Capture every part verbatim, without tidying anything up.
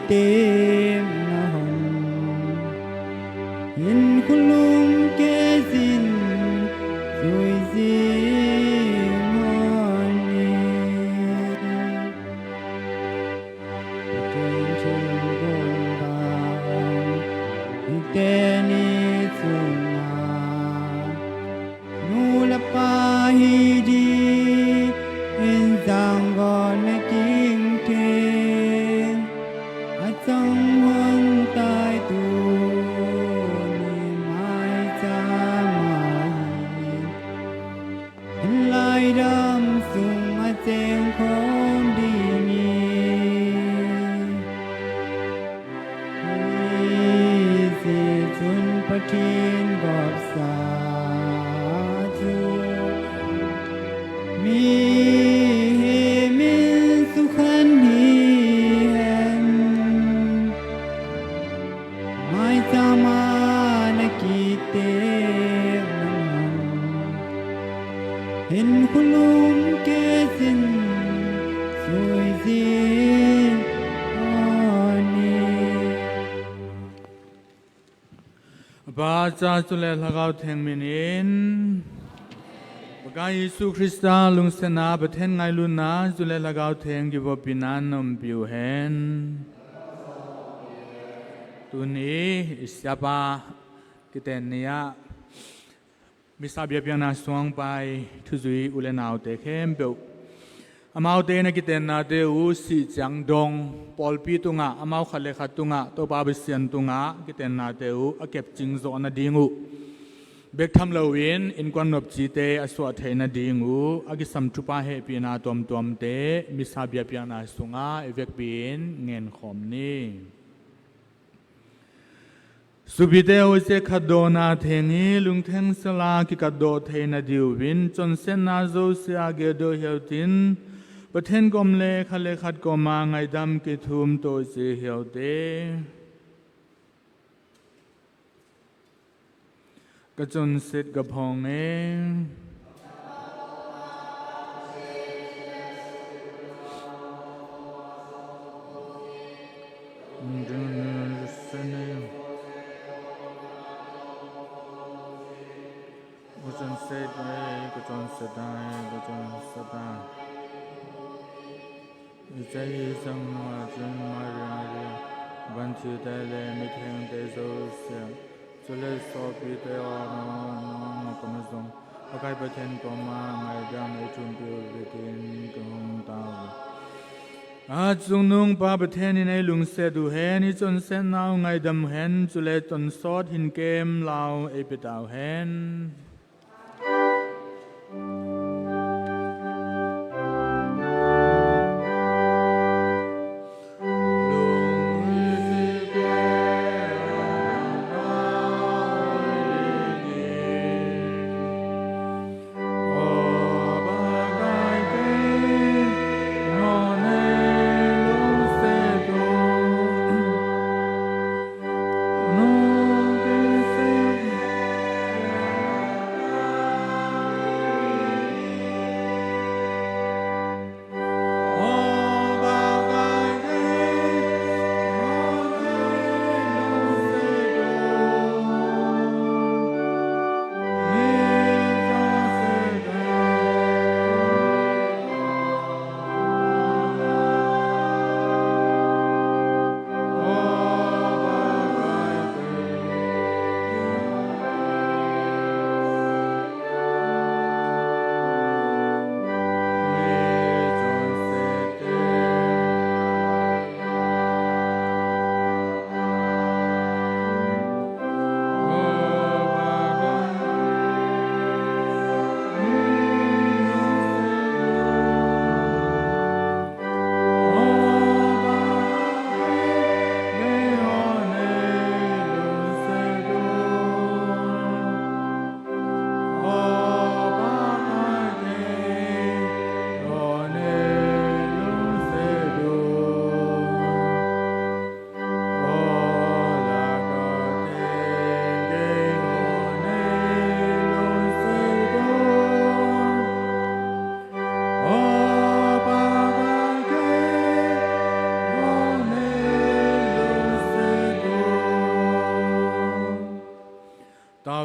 tem na hon, hin khulum ke sin sui zing hon ni. Pathen thilgon bang, hite ni chunga, nu le pa hi di, hin janggon na king theng, achang hon tai tu ni mai cha mai. Lai dam sung a cheng khom ding hi, hi si chun Pathen gop sa chu, mi hi min sukhan hi hen. Mai chama na kite nang, hin khulum ke sin sui zing hon ni. Pa, Cha, Chule Lhagao Theng minin. Pakai Jesu Christa lungsetna, Pathen ngailutna, Chule Lhagao Theng kivopina naumpiu hen. Tuni, i siapa kiten nia, Misa biapiakna sung pai thujui u le naote khempeuh, amaute na kitenna te u si chang dong, polpi tunga, amau khat le khat tunga, Toupa Pathen tunga kitenna te u akep ching jo na ding u, bek tham louvin, inkuan nopchi te asuah theina ding u, akisam thupha hepina tuamtuam te, Misa biapiakna sunga i vekpi in ngen khom ni. Supite ho, hiche khatdohna theng hi lungtheng sela kikatdoh theina diuvin, chonsetna jousea geldoh hiu tin, Pathen kom le khat le khat koma ngaidam kithum toh jeh hiu te. Ka chonset ka phong e. Ka chonset e, ka chonset e, ka chonset e. Hiche hi sang nunga chun Maria, vantil te le mitheng te jouse, chule sopi te ho, nangho koma jong Pakai Pathen koma ngaidam eithum piu ve tin kahung tao uve. Achungnung Pa Pathen in eilungset u hen, ichonsetnau ngaidam hen, chule tonsot hinkemlau eipe tau hen.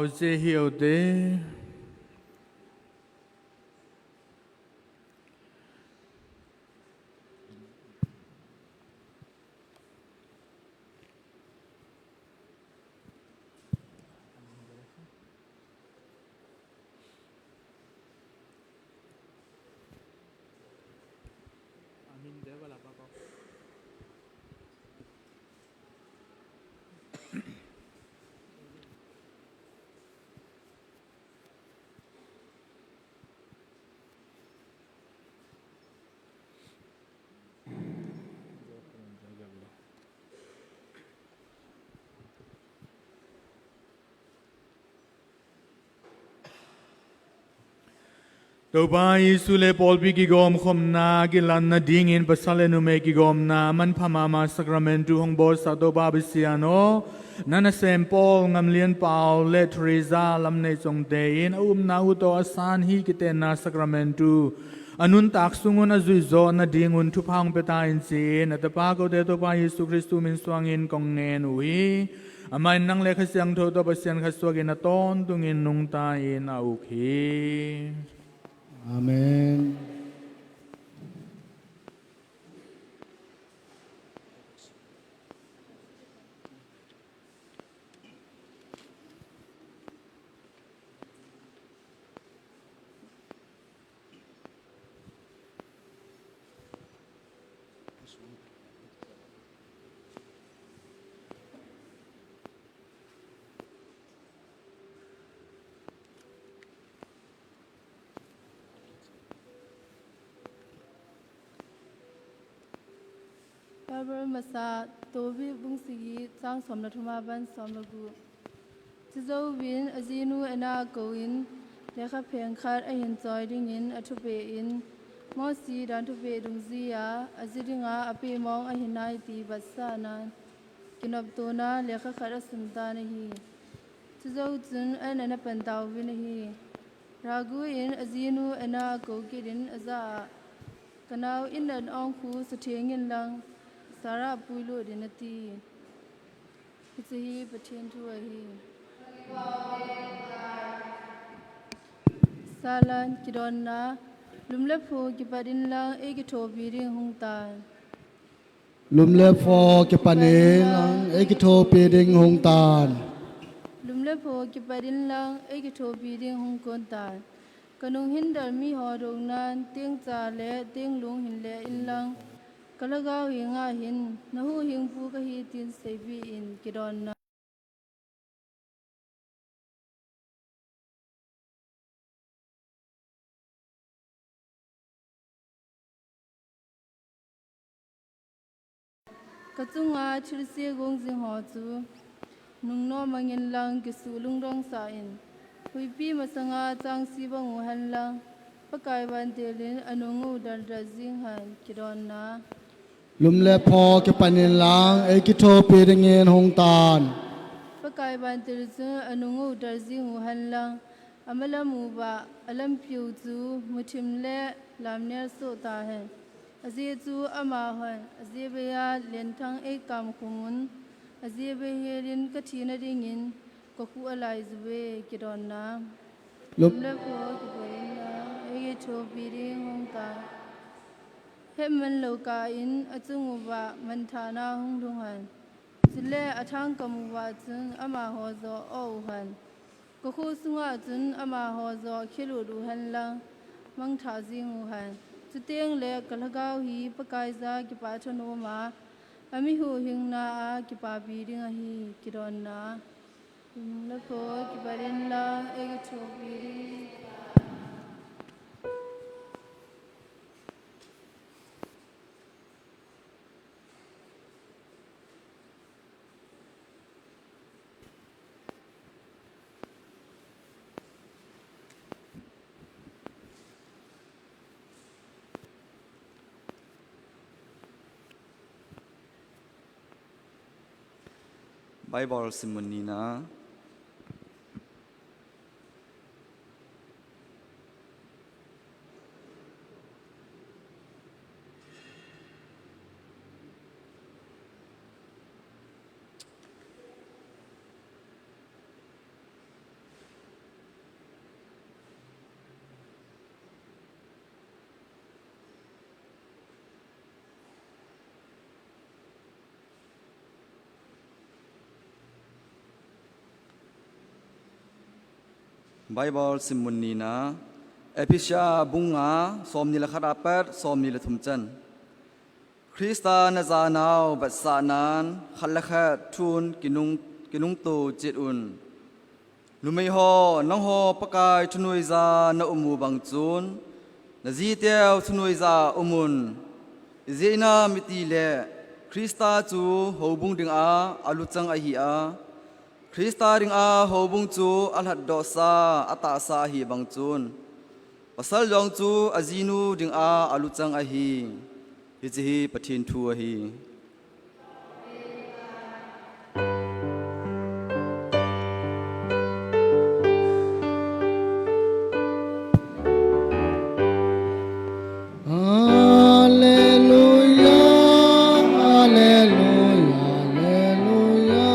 Ose hi ute. Toupa Jesu le Paul pi kigom khomna, kilanna dingin pasal le numei kigomna, manpha mama Sacramentu hung bolsa Toupa Pasian o, nana sem Paul, Ngamlian Pau le Teresa Lamneichongte in, aumna u toh asan hi kitenna Sacramentu anuntak sungun ajuijoh nadingun thupha hung peta in tin, atapa kote Toupa Jesu Christu min suangin kong ngen u hi. Aman nang le Kha Siangthou toh Pasian Kha suakin atawn tungin nungta in auk hi. Amen. Bible masa, Tobit bung sagi, chang som le thum aban som le gup. Chujouvin ajinu Anna akouvin, lekha pheng khat ahin choi dingin athupeh in, Mosi dan thupeh dungjuiya, aji dinga apeh mong ahi nai ti vetsahnan, kinoptona lekha khat asun tan ahi. Chujou chun Anna ana pan tauvin ahi. Raguin ajinu Anna akou kit in ajah a, Kanao in an ong khu sutheng in lang, Sarah puilut in ati. Hiche hi Pathen thu ahi. Salan kidonna, lum le pho kipat in lang eikithopi ding hung tan. Lum le pho kipat in lang eikithopi ding hung tan. Lum le pho kipat in lang eikithopi ding hung kon tan. Kanung hin dalmi ho dongnan tengcha le tenglung hin le in lang, kalhagao henga hin, nahuhhingpu kahi tin seipeh in kidonna. Kachunga thilse gong jing ho chu nungnom mangin lang kisuh lungdong sah in, huipi masanga changsi bang u hen lang, Pakai vantil in anung u daldal jing hen kidonna. Lum le pho kipat in lang eikithopi dingin hung tan. Pakai vantil chun anung u dal jing u hen lang, amalam uva alampiu chu muthim le lamnel soh tahen. Ajeh chu amahon ajeh beiya lenthang eikam khum un, ajeh bei helin kathina dingin kakhuh alai juve kidonna. Lum le pho kipat in lang eikithopi ding hung tan. Hetman lou kah in achung uva manthahna hung lhung hen. Chule athangkam uva chun amaho joh aw u hen. Kakho sunga chun amaho joh khelut u hen lang, mangthah jing u hen. Chuteng le kalhagao hi Pakaiya kipah thanoma, amihuhhingna a kipapi ding ahi kidonna. Lum le pho kipat in lang eikithopi ding. Bible simmun nina. Bible simmun nina, Ephesia bung nga, somni le khat apat somni le thum chan. Krista na janau vetsahnan khat le khat thun kinung, kinungto cheh un. Numei ho, nangho Pakai thunuija na um u bang chun, na jiteu thunuija um un. Ijeh inem itile, Krista chu houbung dinga aluchang ahi a, Krista dinga houbung chu alhatdohsa, atahsa ahi bang chun, pasal jong chu ajinu dinga aluchang ahi. Hiche hi Pathen thu ahi. Alleluia, alleluia, alleluia.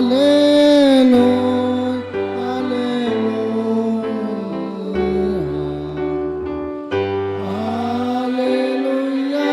Alleluia, alleluia. Alleluia, alleluia, alleluia.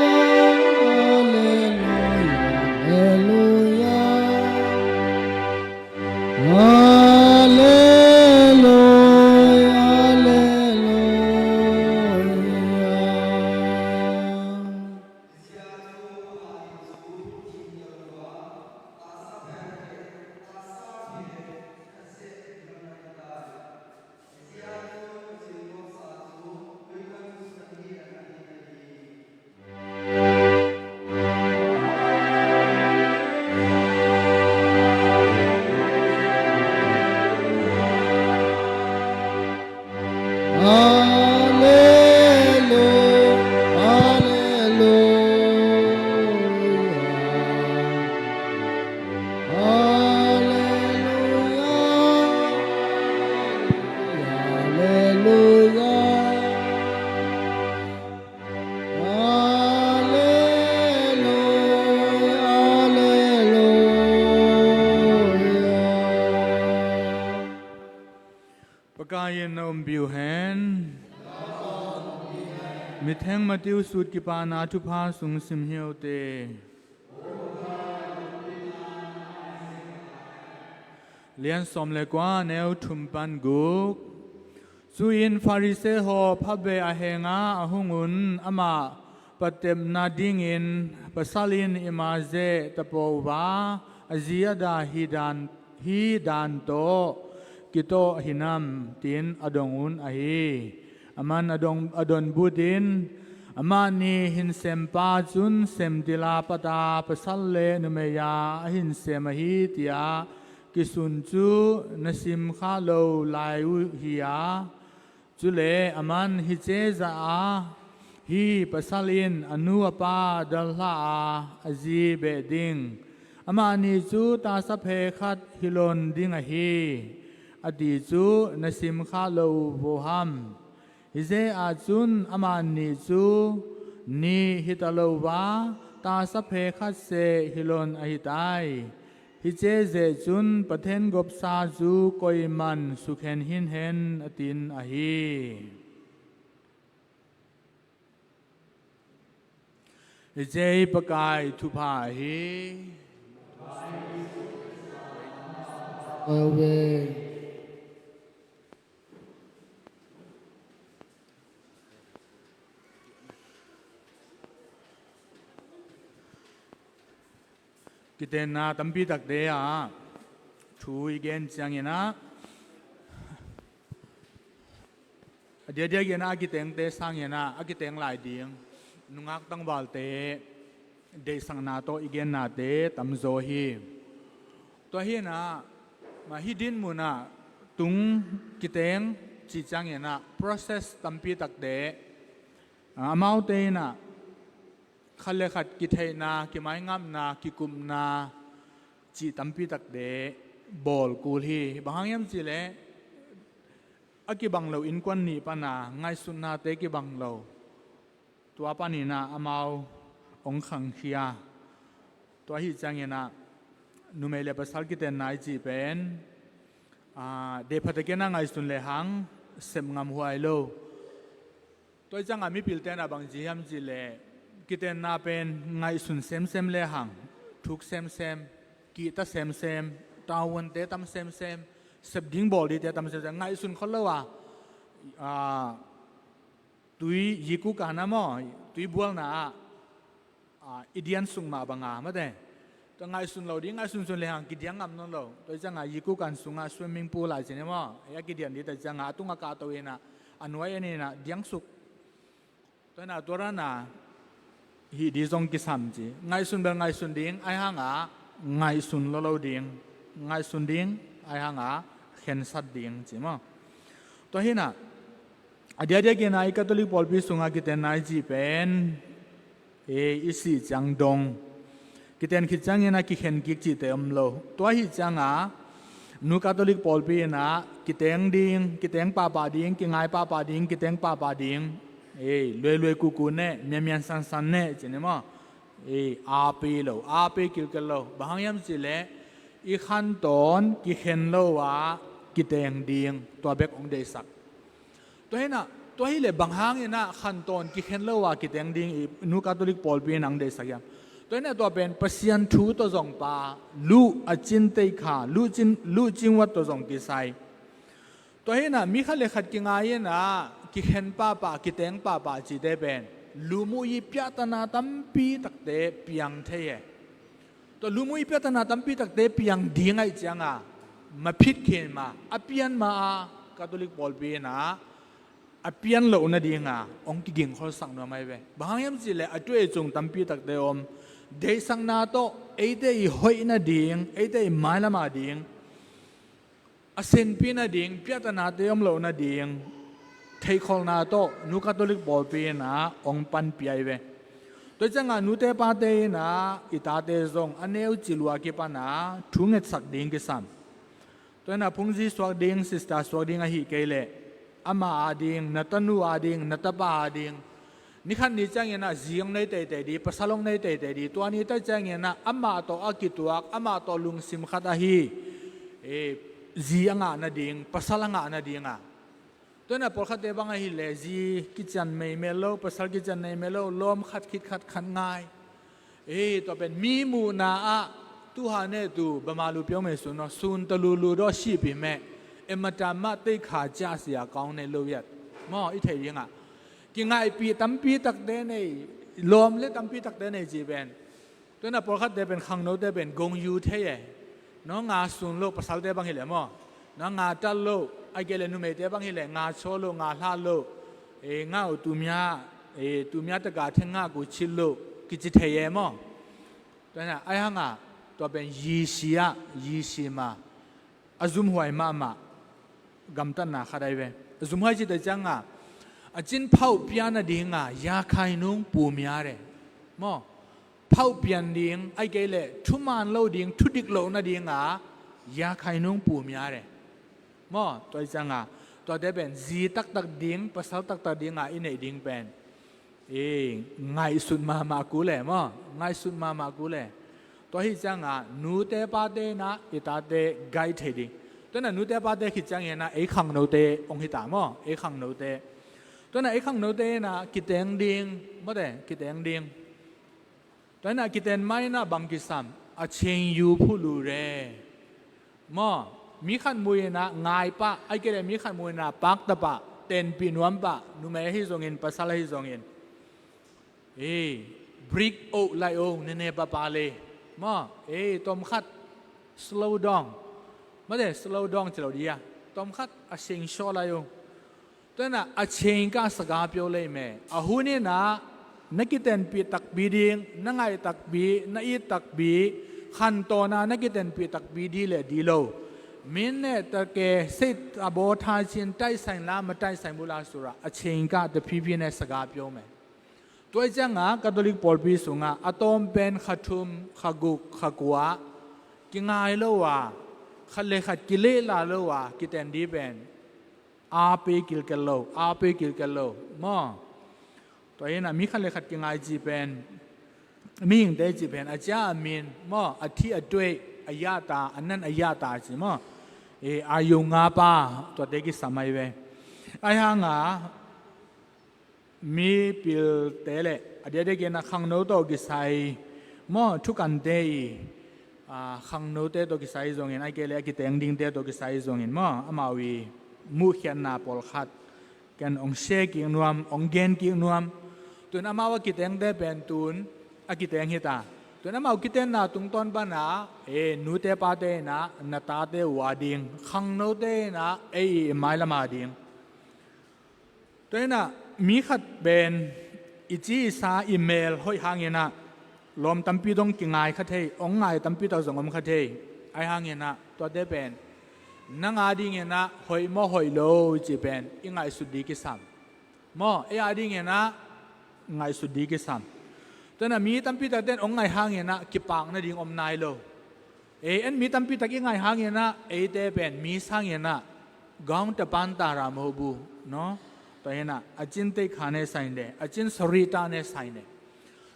Alleluia, alleluia. Alleluia, alleluia, alleluia, alleluia. Alleluia, alleluia. Pakaiyin na umpiu hen. Mitheng Matthew sut Kipana Thupha sung sim hih u te. Lian som le kua, neu thum pan gup. Chuin Pharisee ho phabep a henga ahung un, ama patepna dingin pasal in ima jeh tapouva, aji ada hi dan, hi dan toh kitoh hinam, tin adong un ahi. Aman adong, adonbut in, amani hin sempa chun semtil a pat a pasal le numei a ahin sem ahi, tia kisun chu na sim kha lou lai u hi a. Chule aman hiche jah a, hi pasal in anu apa dalha a, aji beh ding, amani chu tahsa phe khat hilon ding ahi, ati chu na sim kha lou u vo ham? Hijeh a chun amani chu ni hita louva, tahsa phe khat seh hilon ahitai. Hiche jeh chun Pathen gopsa chu koiman sukhen hih hen, atin ahi. Hiche hi Pakai thupha ahi. Amen. Kitenna tampi takte a thu i gen chiang in a, adia dia gen a, akitengte sang in a, akiteng lai ding nungak tangvalte deisahna toh i genna te tamjo hi. Tua hi in a, ma hi dinmun a tung kiteng chi chiang in a, process tampi takte, a, amaute in a, khat le khat kitheina, kimaingapna, kikupna, chi tampi takte bol kul hi. Bang hang hiam chih le, akibang lou inkuan ni pan a ngaihsutnate kibang lou. Tua pan in a amau hung khangkhia. Tua hi chiang in a, numei le pasal kitenna i chih pen, a, deipha takin a ngaihsun le hang, sep ngam huai lou. Tua hi chiang a mipil ten a bang chi hiam chih le, kitenna pen ngaihsun semsem le hang, thuk semsem, kihta semsem, Tauvun te tam semsem, sep ding bol ding te tam semsem, ngaihsun khol lou a, a, tui, jikuka na maw, tui bualna a, a, i dian sung ma banga, mate. Tua ngaihsun lou ding, ngaihsun sun le hang kidiang ngam nawn lou. Tua changa jikuka sunga swimming pool a chine maw, a kidian ding ta changa, atunga katou ina, anuai anina, diang suk. Tua ina tua rana, hi di zong kisam chi. Ngaihsun bel ngaihsun ding, ahi hanga, ngaihsun lou lou ding. Ngaihsun ding, ahi hanga, khensat ding chi maw. Tua hina, adia dia kina i Catholic pawlpi sunga kiten nai chi pen, e, i si chang dong. Kiten khit chang ina kikhen kik chi te om lou. Tua hi changa, nu Catholic pawlpi ina, kiteng ding, kiteng papa ding, kingai papa ding, kiteng papa ding. E, luai luai kuku ne, mian mian san san ne, chine maw. E, ape lou, ape kilkel lou. Bang hang hiam chile, i khantawn, kikhen lou a, kiteng ding, tua bek ong deisak. Tua hina, tua hile bang hang ina khantawn kikhen lou a kiteng ding i nu Catholic pawlpi nang deisak hiam. Tua hina tua pen Pasian thu to zong pa, lu a chin tei kha, lu chin, lu chin wat to zong kisai. Tua hina mi khat le khat kingai ina, kikhen papa, kiteng papa chi te pen. Lu mu i piatana tampi takte piang thei e. Tua lu mu i piatana tampi takte piang ding ahi changa, maphit khen ma, a pian ma a, Catholic pawlpi ina, a pian lou na dinga, ong kiging khol sak nuam ahi ve. Bang hang hiam chile, a tuai chung tampi takte om, deisakna to, eite i hoihna ding, eite i mailama ding, a senpina ding, piatana te om lou na ding, theikholna to, nu Catholic pawlpi ina, ong panpi ahi ve. Tua changa nute pate ina, i tate zong, a neu chi lua kipana, thu ngetsak ding kisam. Tua ina phungji suak ding, sister suak ding ahi kei le, ama a ding, na tanu a ding, na tapa a ding, Nikhat ni chang ina zi ong nei teitei di, pasal ong nei teitei di, tua ni ta chang ina ama to a kituak, ama to lungsim khat ahi, e, zi a ngah na ding, pasal a ngah na dinga. Tua ina pawlkhat te bang ahile, zi kichan meimei lou, pasal kichan meimei lou, lawm khat khit khat khat ngai. E, tua pen mi muhna a, tu ha ne tu, bama lu piau mei sun no, sun ta lu lu do si pi me, e mata ma tei kha cha sia kaung nei lou yat. Maw, i thei dinga. Kingaipi tampi takte nei, lawm le tampi takte nei chi pen. Tua ina pawlkhat te pen khangno te pen gong yu thei e. No nga sun lou pasal te bang hile maw. No nga tal lou, ahikei le numei te bang hile, nga chaw lou, nga hla lou. E, nga u tumia, e, tumia taka theng nga ku chil lou, kichi thei e maw. Tua ina, ahi hanga, tua pen yisi a, yisi ma. A zumhuai mahmah, gamtatna khat ahi ve. A zumhuai chi ta changa, a chin phauh piana dinga, ya khai nung pu mia re. Maw, phauh pian ding, ahikei le, thuman lou ding, thudik lou na dinga, ya khai nung pu mia re. Maw, tua hi changa, tua te pen, zi taktak ding, pasal taktak dinga, i nei ding pen. E, ngaihsut mama ku le, maw, ngaihsut mama ku le. Tua hi changa, nute pate na, i tate gai thei ding. Tua ina nute pate khit chang ina, ei khangno te, ong hita maw, ei khangno te. Tua ina ei khangno te ina, kiteng ding, maw te, kiteng ding. Tua ina kiten mai ina bang kisam, a cheng yu phu lu re. Maw, mi khat mu ina ngai pa, ahikei le mi khat mu ina pak ta pa, tenpi nuam pa, numei ahi zongin, pasal ahi zongin. E, break o lai o, ne ne pa pa le. Maw, e, tom khat, slow down. Maw te, slow down chi lou dia. Tom khat, a sing shaw lai o. Tua ina a cheng ka saga piau lei me. A hun ina na kitenpi takpi ding, na ngai takpi, na it takpi, khantawn a na kitenpi takpi di le di lou. Min ne ta ke, sit a bo tha chin tai sain la, ma tai sain bu la sura. A cheng ka ta phi phi ne saga piau me. Tua hi changa Catholic pawlpi sunga, a tawm pen kha thum, kha guk, kha kua, kingai lou a, khat le khat kile la lou a, kiten di pen. A pe kilkel lou, a pe kilkel lou. Maw. Tua hi ina mi khat le khat kingai chi pen. Mihing te chi pen. A chia a min. Maw. A thi a tuai. A ya ta. A nan a ya ta chi. Maw. E, a yu nga pa. Tua te kisam ahi ve. Ahi hanga. Mi pil te le. A dia dia kina khangno to kisai. Maw. Thukan te i. a, khangnote toh kisai jongin, ahikei le akiteng dingte toh kisai jongin maw, amau i muhkhiatna polkhat ken ong share kik nuam, ong gen kik nuam. Tun amau akitengte pen tun akiteng hita. Tun amau kitenna tungtawn bana, e, nute pate ina, na tate u a ding, khangnote ina, ei i mailam a ding. Tua ina, mi khat pen i chi i sa i mel hoih hang ina, lom tampi dong kingai kha thei, ong ngai tampi tak jong om kha thei. Ahi hang ina, tuate pen nang a ding ina, hoih maw hoih lo, i chi pen i ngaihsut di kisam. Maw, ei a ding ina, ngaihsut di kisam. Tua ina, mi tampi tak ten ong ngai hang ina, kipakna ding om nai lo. Ei, en mi tampi tak i ngai hang ina, eite pen mi sang ina, gaung ta pan ta ra mo bu, no? Tua ina, a chin te kha ne sai ne, a chin sari ta ne sai ne.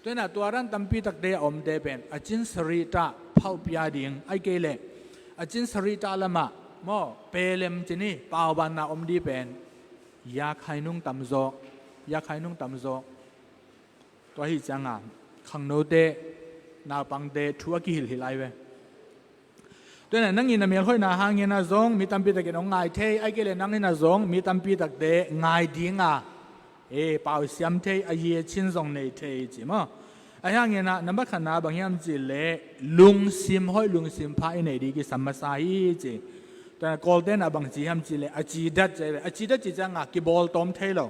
Tua ina, tua ran tampi tak te a om te pen, a chin sari ta phau pia ding, ahikei le, a chin sari ta lama, maw, pelem chi ni, pau ban na om di pen, ya khai nung tam zo, ya khai nung tam zo. Tua hi chang a, khangnote, naupangte, thu a kihilhil ai ve. Tua ina nang ina mel hoihna hang ina zong, mi tampi tak in ong ngai thei, ahikei le nang ina zong, mi tampi tak te ngai ding a, e, pau siam thei, a ye chin zong nei thei, chi maw. Ahi hang ina, number khat na bang hiam chi le, lungsim hoih, lungsim pha i nei di kisam masa hi, chi. Tua ina Kawlte na bang chi hiam chi le, a chi dat, chi ve, a chi dat chi chang a, kibol tom thei lo.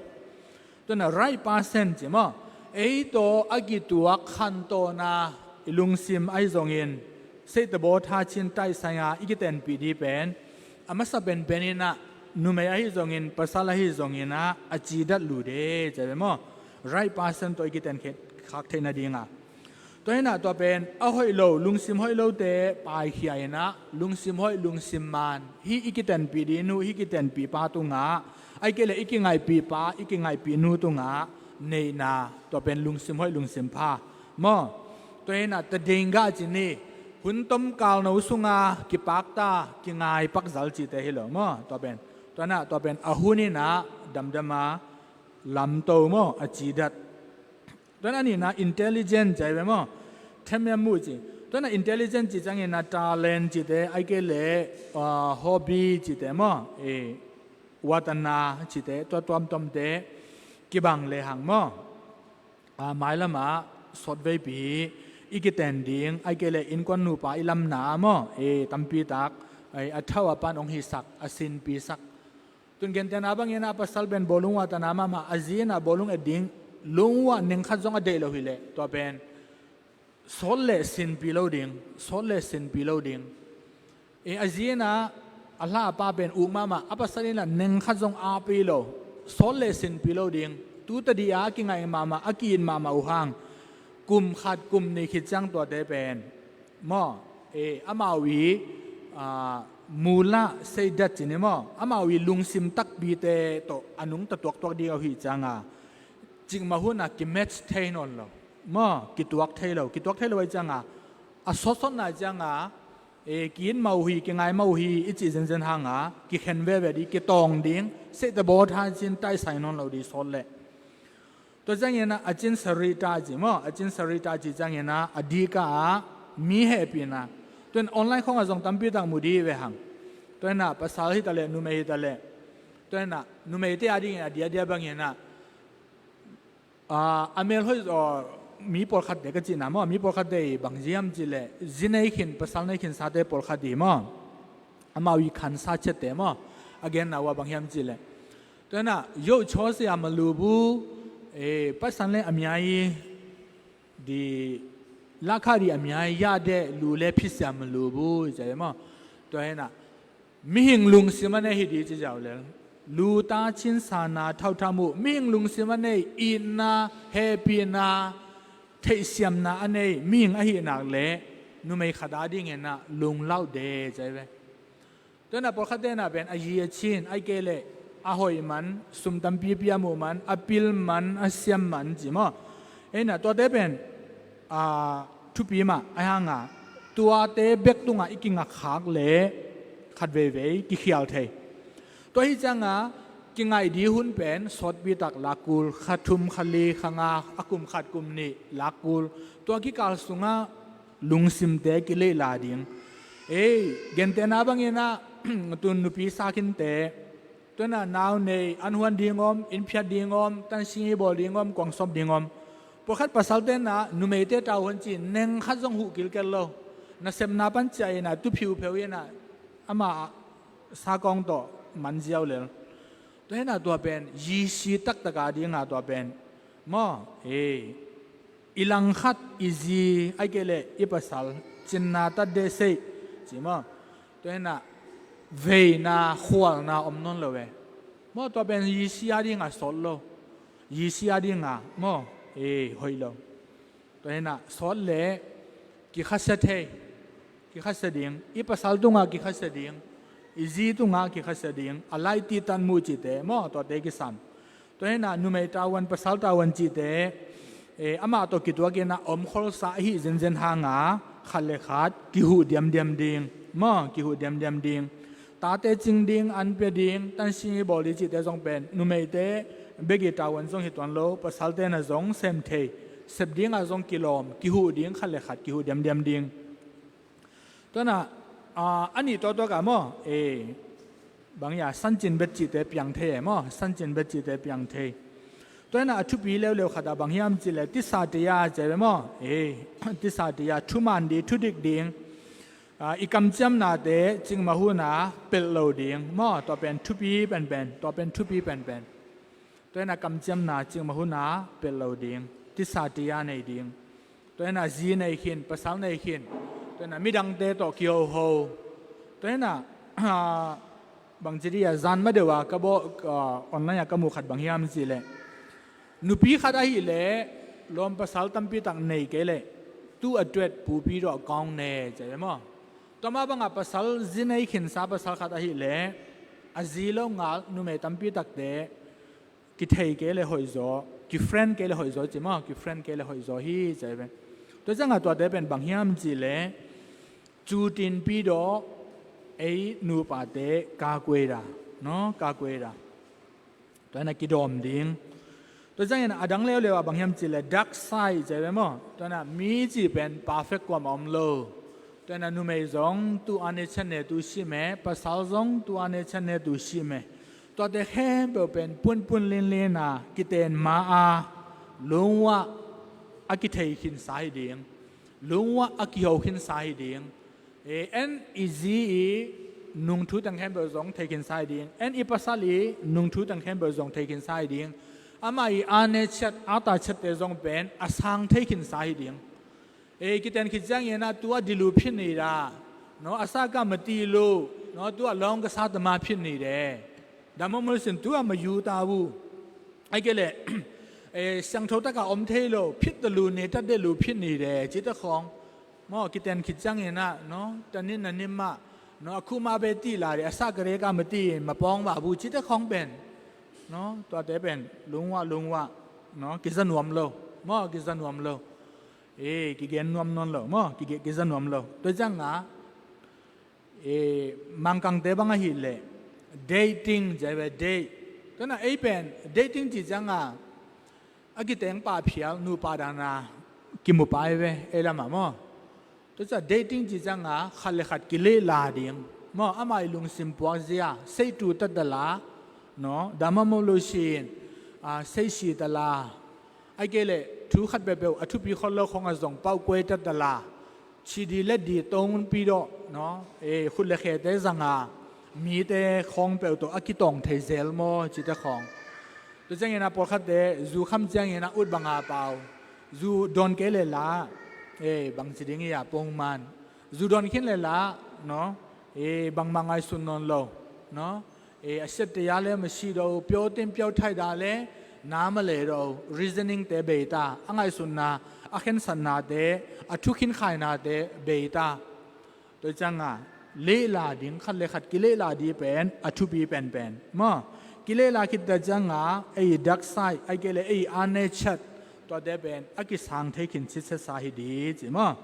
Tua ina right person chi maw. Ei toh a kituak khantohna i lungsim ahi zongin, Satan bo tha chin tai sai a i kitenpi di pen, a masa pen pen ina, numei ahi zongin, pasal ahi zongin a, a chi dat lu de, chi ve maw. Right person toh i kiten khe-, khak theina ding a. Tua ina tua pen, a hoih lo, lungsim hoih lo te, pai khia ina, lungsim hoih, lungsim man, hi i kitenpi di nu, hi kitenpi pa tunga, ahikei le i kingaipi pa, i kingaipi nu tunga, neina, tua pen lungsim hoih, lungsim pha. Maw, tua ina ta ding ga chi ni, hun tom kal no sunga, kipak ta, kingai pak zal chi te hi lo. Maw, tua pen, tua ina, tua pen, a hun ina, damdam a, lam to maw, a chi dat. Tua ina a nina intelligent chi ai ve maw. Them em mu chi. Tua ina intelligent chi chang ina talent chi te, ahikei le, ah, hobby chi te maw. E, watana chi te, tua tuamtuam te, kibang le hang maw. Ah, mailam a, sot veipi, i kiten ding, ahikei le inkuan nupa i lamna maw. E, tampi tak, ai, a thau a pan ong hisak, a sinpi sak. Tun gentehna bang ina pasal pen bawlung uah tana mama, a zi ina bawlung et ding, lung uah neng khat zong a deih lo hi le, tua pen, sawt le sinpi lo ding, sawt le sinpi lo ding. E, a zi ina, a hla a pa pen uk mama, a pasal ina neng khat zong a pi lo, sawt le sinpi lo ding, tu ta di a kingai mama, a ki-it mama uh hang, kum khat kum ni khit ciang tuate pen. Maw, e, amau i, a, mula seidat chi ni maw, amau i lungsim takpi te toh, a nung ta tuaktuak ding ahi ciang a. Cikmah hun a ki-match thei nawn lo. Maw, kituak thei lo, kituak thei lo ahi ciang a. A sawtsawtna ciang a, e, ki-it mau hi, kingai mau hi, i ci zenzen hang a, kikhen veve di, kitawng ding, Satan bo tha chin tai sai nawn lo di sawt le. Tua ciang ina a chin sarita chi maw, a chin sarita chi ciang ina a dika a mi hehpina. Tua in online khong a zong tampi tak mu di ve hang. Tua ina pasal hi ta le, numei hi ta le. Tua ina numei te a ding ina a dia dia bang ina. A, a mel hoi, o, mi pawlkhat te ka cihna maw, mi pawlkhat te bang ziam chi le, zi nei khin, pasal nei khin sa te pawlkhat di maw. Amau i khan sa chet te maw, a genna uah bang hiam chi le. Tua ina, yo cho se a malu bu, e, pasan le a mia i, di, la kha di a mia i, ya de, lu le phi se a malu bu, i ci maw. Tua ina, mihing lungsim a nei hi di ci ziau le. Lu ta chin sa na thau tha mu, mihing lungsim a nei, itna, hehpina, theihsiamna a nei, mihing ahi nak le, numei khat a ding ina, lunglau de, ci ve. Tua ina pawlkhat te na pen a zi a chin, ahikei le, a hoih man, sum tampi pi a mu man, a pil man, a siam man, ci maw. Ei na, tuate pen, a, thupi mah, ahi hang a, tuate bek tunga i kinga khak le, khat veivei, kikhial thei. Tua hi ciang a, kingai di hun pen, sawtpi tak lak kul, kha thum, kha li, kha nga, a kum khat kum ni, lak kul. Tua kikal sunga, Lungsim te kileila ding. Ei, gente na bang ina, tun nupi sa khin te. Tuna nau nei, an huan ding om, in phiat ding om, tan singi bol ding om, kuang sop ding om. Pawlkhat pasal te na, numei te tau hon chi, neng khat zong huh kilkel lo. Na sem na pan chia ina, tu phiu pheu ina, ama sa kong to, man ziau lel. Tua hina tua pen, G C tak taka dinga tua pen. Maw, ei. I langkhat, i zi, ai kei le, i pasal, cinna tat de sei, ci maw. Tua hina, veina, khualna, om non lo e. Maw, tua pen, G C a dinga sawt lo. G C a dinga, maw, ei, hoih lo. Tua hina, sawt le, kikhasia thei, kikhasia ding, i pasal tunga kikhasia ding, i zi tunga kikhasia ding, a lai ti tan mu cite, maw, tua te kisan. Tua hina, numei tawan, pasal tawan cite, eh, ama to kituak ina om kholsa hi zenzen hanga, khat le khat, kihu diam diam ding, maw, kihu diam diam ding. Tate cing ding, an pe ding, tan singi bol ding cite zong pen, numei te, begi tawan zong hi tuan lo, pasal te na zong sem thei, sep dinga zong kilawm, kihu ding, khat le khat, kihu diam diam ding. Tua na, ah, ani to to ka maw, eh, bang ya, sancin bet cite piang thei, eh, maw, sancin bet cite piang thei. Tua na, a thupi leu leu khat a bang hiam ci le, tisa tia, ce be maw, eh, tisa tia, thuman di, thudik ding. Ah, i kamciamnate, cingmah huna, pelh lo ding. Maw, tua pen thupi penpen, tua pen thupi penpen. Tua hina kamciamna, cingmah huna, pelh lo ding. Tisa tia nei ding. Tua hina zi nei khin, pasal nei khin. Tua hina midangte to kihoho. Tua hina, ah, bang ci dia, zan ma deuh a, ka bo, ah, online a ka mu khat bang hiam ci le. Nupi khat ahi le, lawm pasal tampi tak nei kei le, tu a tuet pupi dawh kawng ne, ce le maw. Tua ma banga pasal zi nei khinsa pasal khat ahi le, a zi lo ngal numei tampi takte, kithei kei le hoih zaw, kifriend kei le hoih zaw ci maw, kifriend kei le hoih zaw hi, ce le. Tua zanga tuate pen bang hiam ci le, cu tinpi dawh, ei nupate, ka kuei da, no, ka kuei da. Tua hina kidawm ding. Tua zangin a dang leuleu a bang hiam ci le dark side ci ve maw. Tua hina mi ci pen perfect kuamah om lo. Tua hina numei zong tu a ne chan ne tu si me, pasal zong tu a ne chan ne tu si me. Tuate khempeuh pen punpun linlin a kiten ma a lungua a kithei khinsa hi ding. Lungua a kiho khinsa hi ding. E, en i zi i nungthu teng khempeuh zong thei khinsa hi ding. En i pasal i nungthu teng khempeuh zong thei khinsa hi ding. Ama i a ne chat, a ta chatte zong pen a sang thei khinsa hi ding. E, kiten khit ciangin a tua dilu phin ni da. No, a sa ka mati lu. No, tua long ka sa ta ma phin ni de. Damamul sin tua ma yu ta u. Ai ke le, e, siangtho taka om thei lo, phit ta lu ni, ta de lu phin ni de, ci ta khong. Maw, kiten khit ciangin a, no, tanin na nim ma, no, a khu ma be ti la de, a sa ka re ka ma ti, ma pawng ba bu, ci ta khong pen. No, tuate pen, lungua, lungua, no, kiza nuam lo, maw, kiza nuam lo. E, kigen nuam nawn lo, maw, kige-, kiza nuam lo. Tua cianga, e, Mangkangte bang ahi le, dating, ci ve, date. Tua hina ei pen, dating ci cianga, a kiteng pa phial, nupa dana, kimu pa i ve, ei lama maw. Tua cia dating ci cianga, khat le khat kile la ding. Maw, ama i lungsim puak zia, sei tu ta da la, no, dama mo lo sin, a, sei si ta la. Ai ke le, thu khat peuhpeuh, a thupi khol lo khong a zong pau kuai ta da la. Chi di le di tong pi do, no? E, khut le khe te zanga, mi te khong peuh to a kitong thei zel maw, ci te khong. Tu ciangin a pawlkhat te, zu kham ciangin a ut banga pau. Zu don ke le la, e, bang ci ding i a pong man. Zu don khin le la, no? E, bang ma ngai sun non lo, no? E, a siat te ya le ma si do, pio tin pio thai da le, na ma le do, reasoning te bei ta, a ngaihsutna, a khensatna te, a thu khin khaina te bei ta. Tua cianga, le la ding khat le khat kile la di pen, a thupi penpen. Maw, kile la khit ta cianga, ei dark side, ai ke le ei a ne chat, tua te pen, a kisang thei khin chit se sa hi di, ci maw.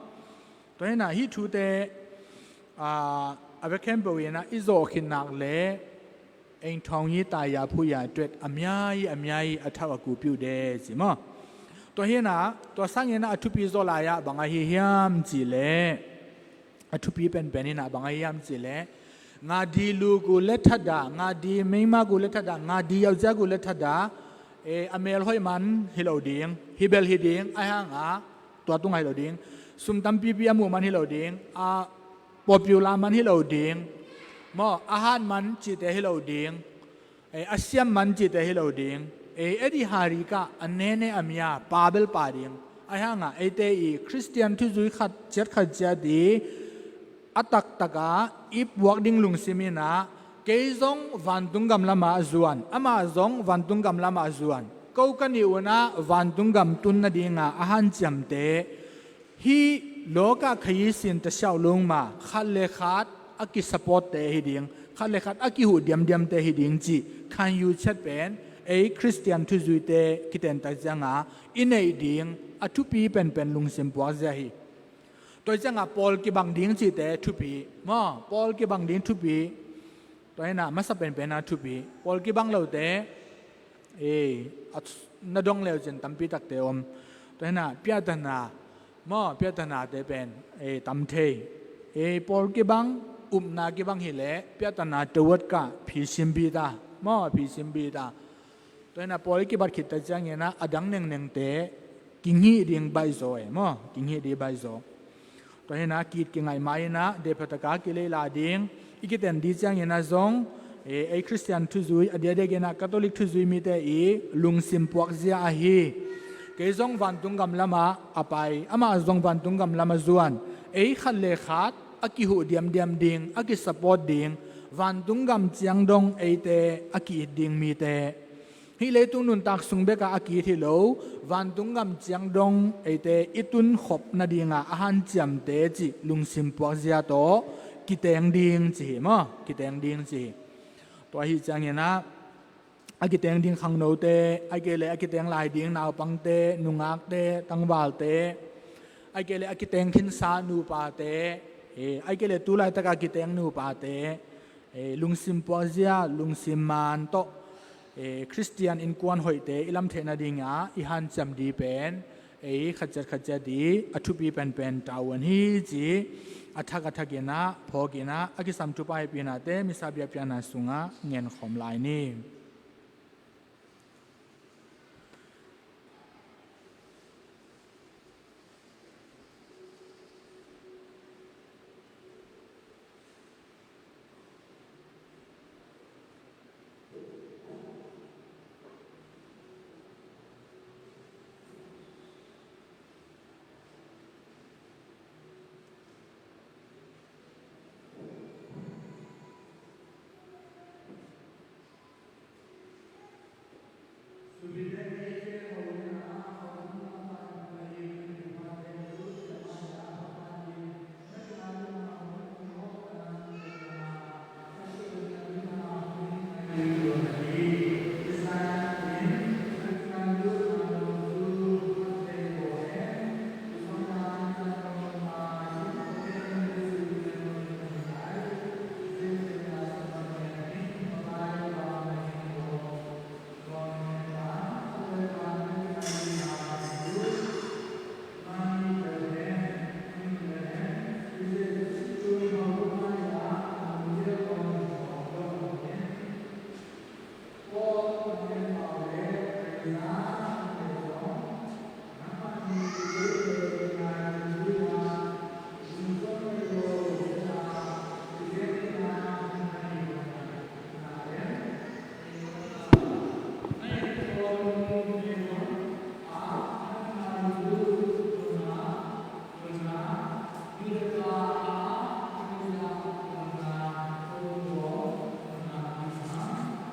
Tua hina hi thu te, a, a ve khempeuh ina i zawh khin nak le, eng thawng hi tai ya phu ya tuet, a mia hi, a mia hi, a thau a kupiu de, ci maw. Tua hi na, tua sang hi na a thupi zo lai a bang ahi hiam chi le, a thupi penpen hi na bang ahi hiam chi le, nga di lu gu le thada, nga di meima gu le thada, nga di yaujia gu le thada, e, a mel hoi man hi lo ding, hi bel hi ding, a hang a, tua tung a hi lo ding, sum tampi pi a mu man hi lo ding, a popular man hi lo ding, mo, a han man chi te hi lo ding, Ei, a siam man chi te hi lo ding. Ei, Adi Hari ka a nene a mia, pa bel pa ding. A hanga, ei te i Christian thuzui khat chiat khat chiat i a tak tak a i puak ding lungsim in a, kei zong vantung gam lama zuan, ama zong vantung gam lama zuan. Ko ka ni una vantung gam tun na dinga a han chiam te. Hi loka khayi sin ta siau lung ma, khat le khat a ki support te hi ding, khat le khat a ki hu diam diam te hi ding chi, khan yu chat pen, ei Christian thuzui te kiten tak zianga, i nei ding, a thupi pen pen lungsim puak zia hi. Toi zianga Paul kibang ding chi te thupi, mo, Paul kibang ding thupi, Tua hi na, masa penpen a thupi. Paul kibang lo te, e, a th-, na dong leu chin tampi tak te om. Tua hi na, piatana, mo, piatana te pen, e, tam thei. E, Paul kibang, upna kibang hi le, piatana te wat ka, phi sim bi ta, mo, phi sim bi ta. Tua hi na Paul i kibat khit ta chiang hi na, a dang neng neng te, kinghi ding bai zo e, mo, kinghi ding bai zo. Tua hi na, kit kingai mai na, de phataka ki lei la ding, i kiten di chiang hi na zong, e, ei Christian thuzui, a dia de gena Catholic thuzui mi te i, lungsim puak zia ahi. Kei zong vantung gam lama a pai, ama zong vantung gam lama zuan, ei khat le khat, a ki hu diam diam ding, a ki support ding, vantung gam chiang dong ei te, a ki it ding mi te. Hi leitung nuntak sung beka a kit hi lo, vantung gam chiang dong ei te i tun khop na dinga a han chiam te chi lungsim puak zia to, kiteng ding chi hi mo, kiteng ding chi hi. Tua hi chiang hi na, a kiteng ding khang no te, a ke le a kiteng lai ding naupang te, nungak te, tangval te, a ke le a kiteng khin sa nupa te, e, a ke le tu lai taka kiteng nupa te, e, lungsim puak zia, lungsim man to, e, Christian inkuan hoi te, i lam thei na dinga, i han chiam di pen, e, khat chiat khat chiat di, a thupi pen pen tau an hi chi, a thak a thak ina, phok ina, a kisam thupa hi pi na te, misa bia pia na sunga, ngen khom lai ni.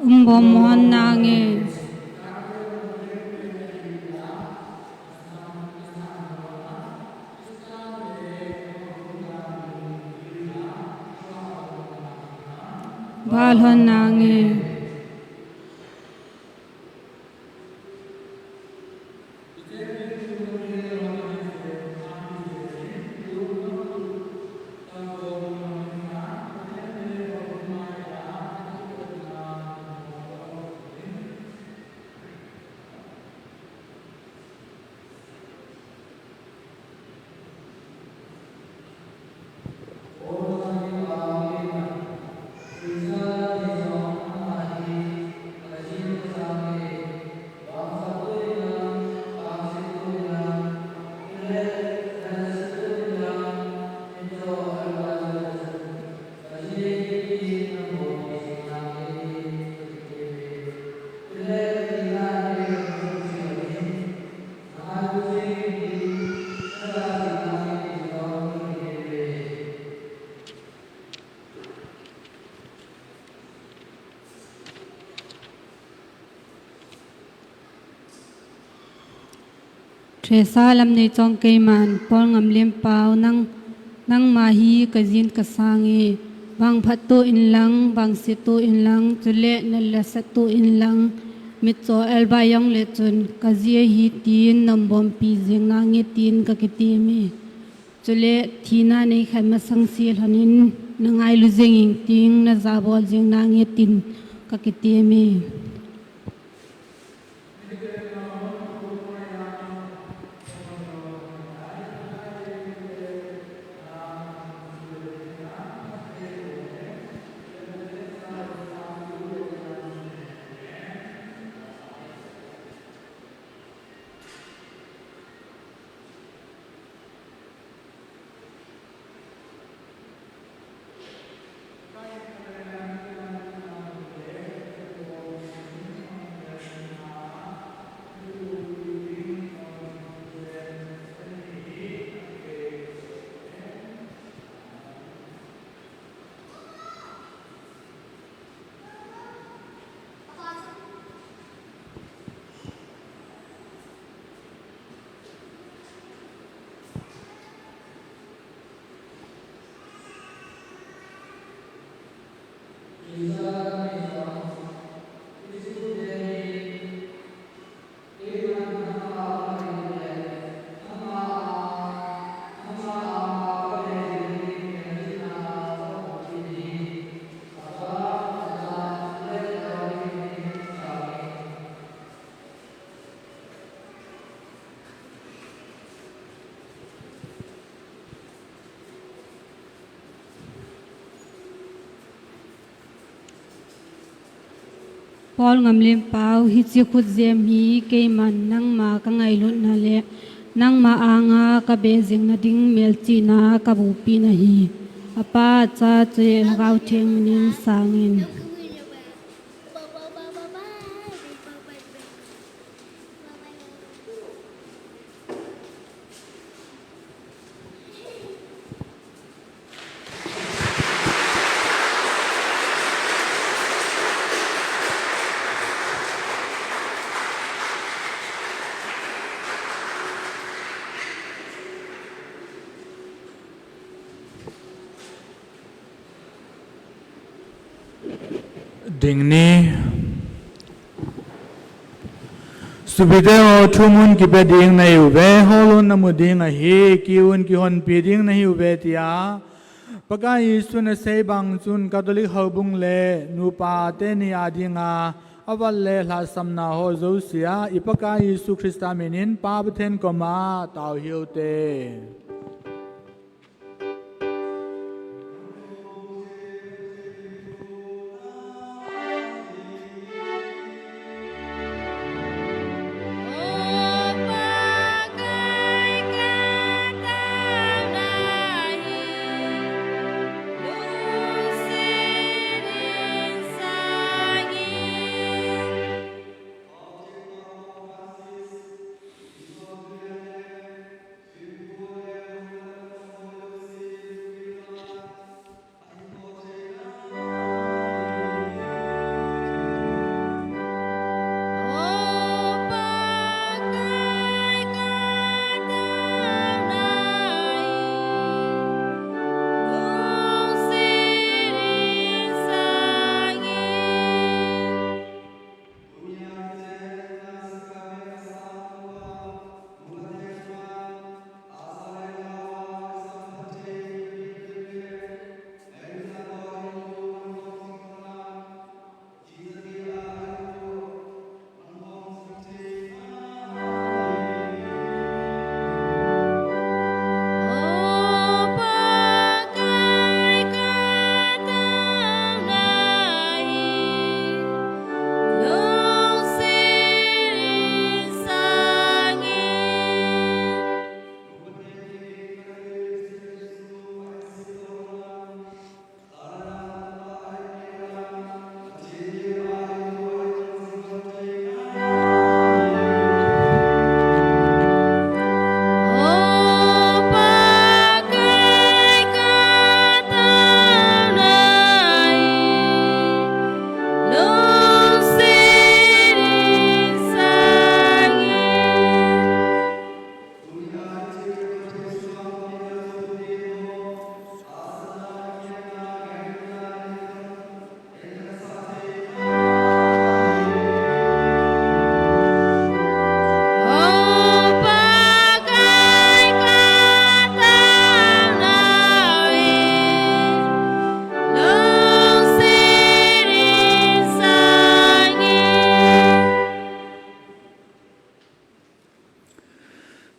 Umbom hon nange. Bal hon nange. Thesa lam nei chong keiman, Paul Ngamlien Pau, nang, nangma hi ka jin ka sang e, vangphat to in lang, vangse to in lang, chule na lasa to in lang, mitcho elba jong le chun, ka ji ahi tin, nabonpi jing nange tin ka kitem e. Chule thina nei khat masang se lhonin, na ngailu jing ing ting, na jabol jing nange tin ka kitem e. Paul Ngamlien Pau, hiche khutjem hi keiman nangma ka ngailutna le nangma anga ka be jing nading melchihna ka bupina ahi. A Pa, a Cha, chule Lhagao Theng minin sangin. Ding ni. Supite ho, thumun kipe ding nahiuve, holun namu ding ahi, kiun kihonpi ding nahiuve, tia Pakai Jesun asei bang chun Catholic houbung le nupa teni adinga aval le lhahsamna ho jousea i Pakai Jesu Christa minin Pa Pathen koma tao hiute.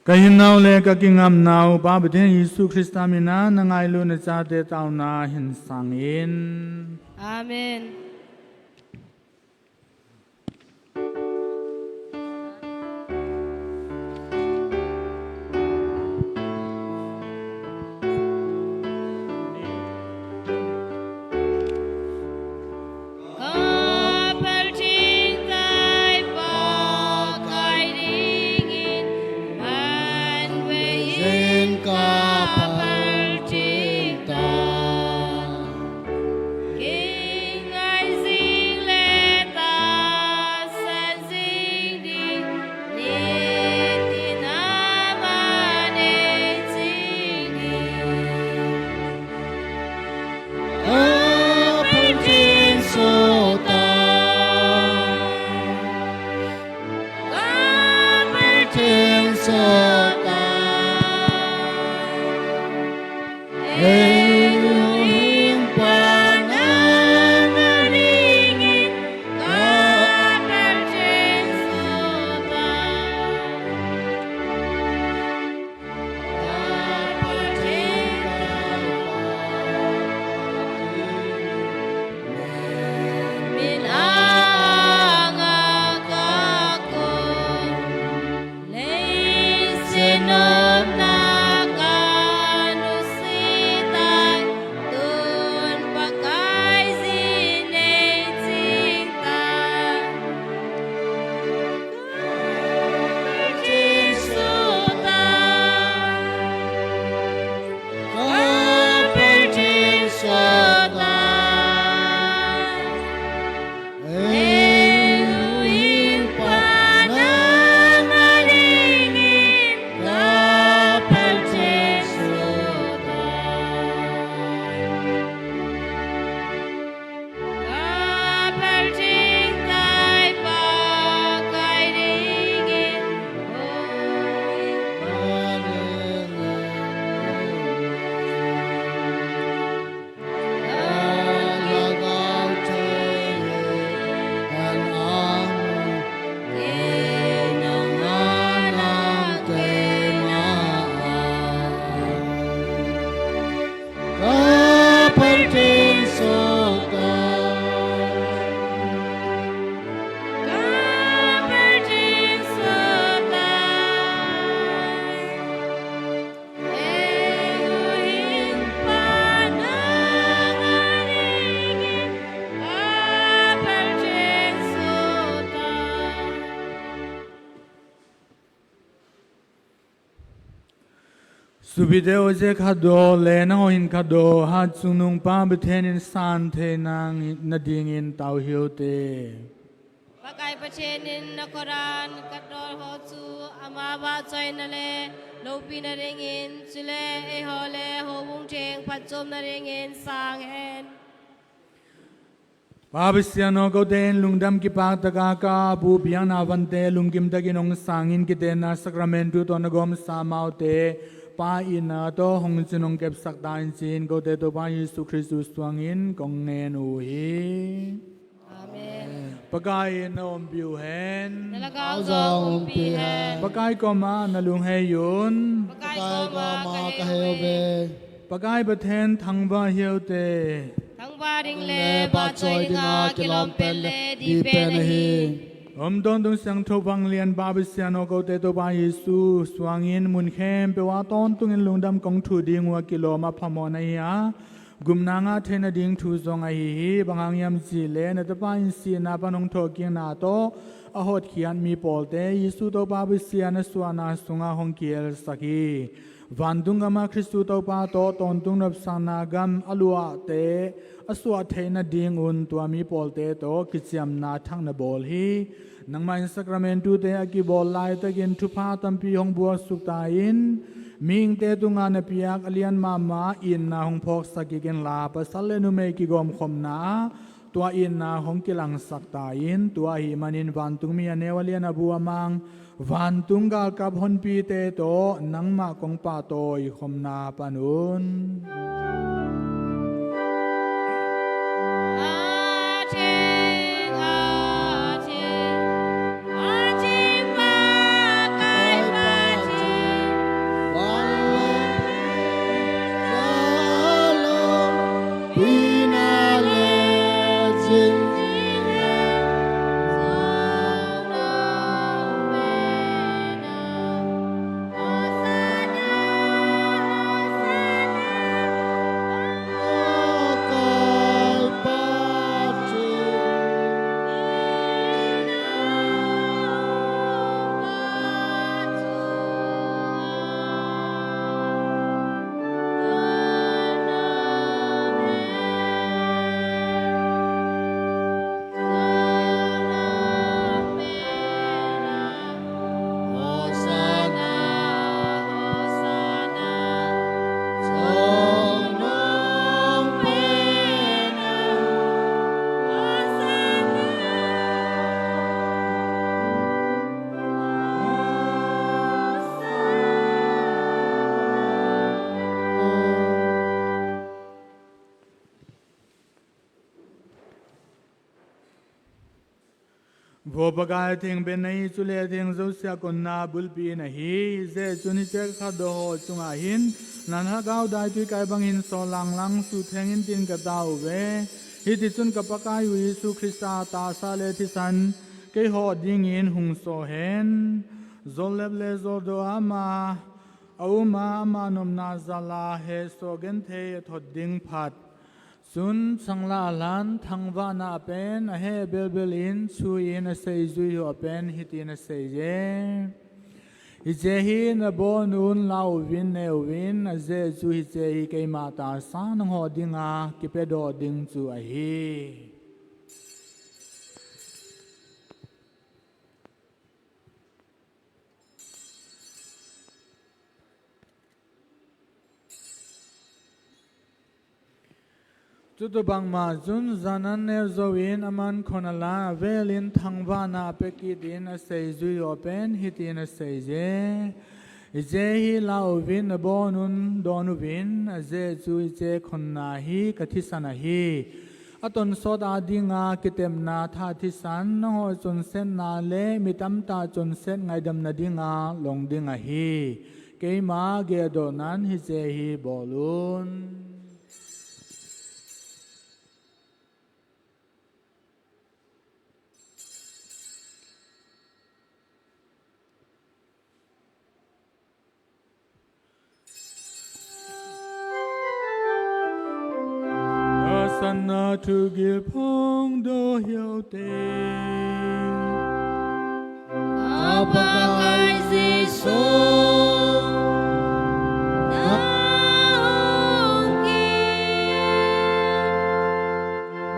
Ka hinnau le ka kingamnau, Pa Pathen Jesu Christa mina na ngailutna chate taona hin sangin. Amen. Supite ho, je khat doh le nangho hin khat doh, hatchungnung Pa Pathen in san thei nadingin tao hih un te. Pakai Pathen in na khut a ka doh ho chu ama vahchoina le loupina dingin, chule eiho le houbung theng phatchomna dingin sang hen. Pa Pathen o, kote in lungdam kipak tah a ka pu biang na vante lungkim tah in hung sangin, kitenna Sacramentu toh na gomsa mau te Pa in na toh hung chin hung kepsak tan tin, kote toh Pa Jesu Christu suangin kong ngen u hi. Amen. Pakai in na umpi u hen. Na lhagao jong umpi hen. Pakai koma na lunghei un. Pakai koma ka hei uve. Pakai Pathen thangvah hih un te. Thangvah ding le vahchoi dinga kilom pen le dih pen ahi. Umtaontun siangthou vanglian Pa Pathen o, kote toh Pa Jesu suangin mun khempeuva tongtungin lungdam kong thoh ding uva kilom a phamona ahi a, gumna ngah theina ding thu jong ahi hi. Bang hang hiam cih le na tapa in sihna pan hung thokitna toh ahotkhiat mi polte Jesu toh Pa Pathen a suahna sunga hung kihelsak hi. Vantung gam a Christu toh Pa toh tawntung nopsakna gam a luah te a suah theina ding un tua mi polte toh kichiamna thak na bol hi. Nangma in Sacramentu te a kibol lai takin thupha tampi hung buaisuk tan, mihingte tunga na piak a lian mama itna hung phawksak kik in la, pasal le numei kigomkhawmna a tua itna hung kilangsak tan, tua ahih manin vantung mi a neu a lian a bu a mang, vantung galkap honpite toh nangma kong pahtawi khawmna pan un. Ko Pakai, theng bennei chule theng jousea konna bulpi nahi. Hijeh chun hiche kakhahdoh ho chunga hin, na Lhagao daitui kai bang hin sol lang lang, sutheng intin katao uve. Hiti chun ka Pakai u Jesu Christa tahsa le thisan keiho dingin hung so hen. Jollep le joldoh a ama auma, ama nopna jala hesoh genthei athot ding phat chun, changla alan, thangvahna apen, ahe belbel in, chuin aseijui ho apen, hitin aseiye. Hiche hi nabonun, lauvin, neuvin, ajeh chu hiche hi keima tahsa nangho dinga kipedoh ding chu ahi. Chutobang ma chun, jan an neo jouvin aman khon alan, avelin thangvahna apekitin, aseijui ho pen hitin aseiye. Hiche hi lauvin, nabonun, donuvin, ajeh chu hiche khonna hi kathisan ahi. Atonsot a dinga kitepna tha thisan, nangho chonsetna le mi tamtah chonset ngaidamna dinga long ding ahi. Keima geldohnan hiche hi bolun. Tahsanna thugil phongdoh hih ute. Ka Pakai Jesu, na hung kit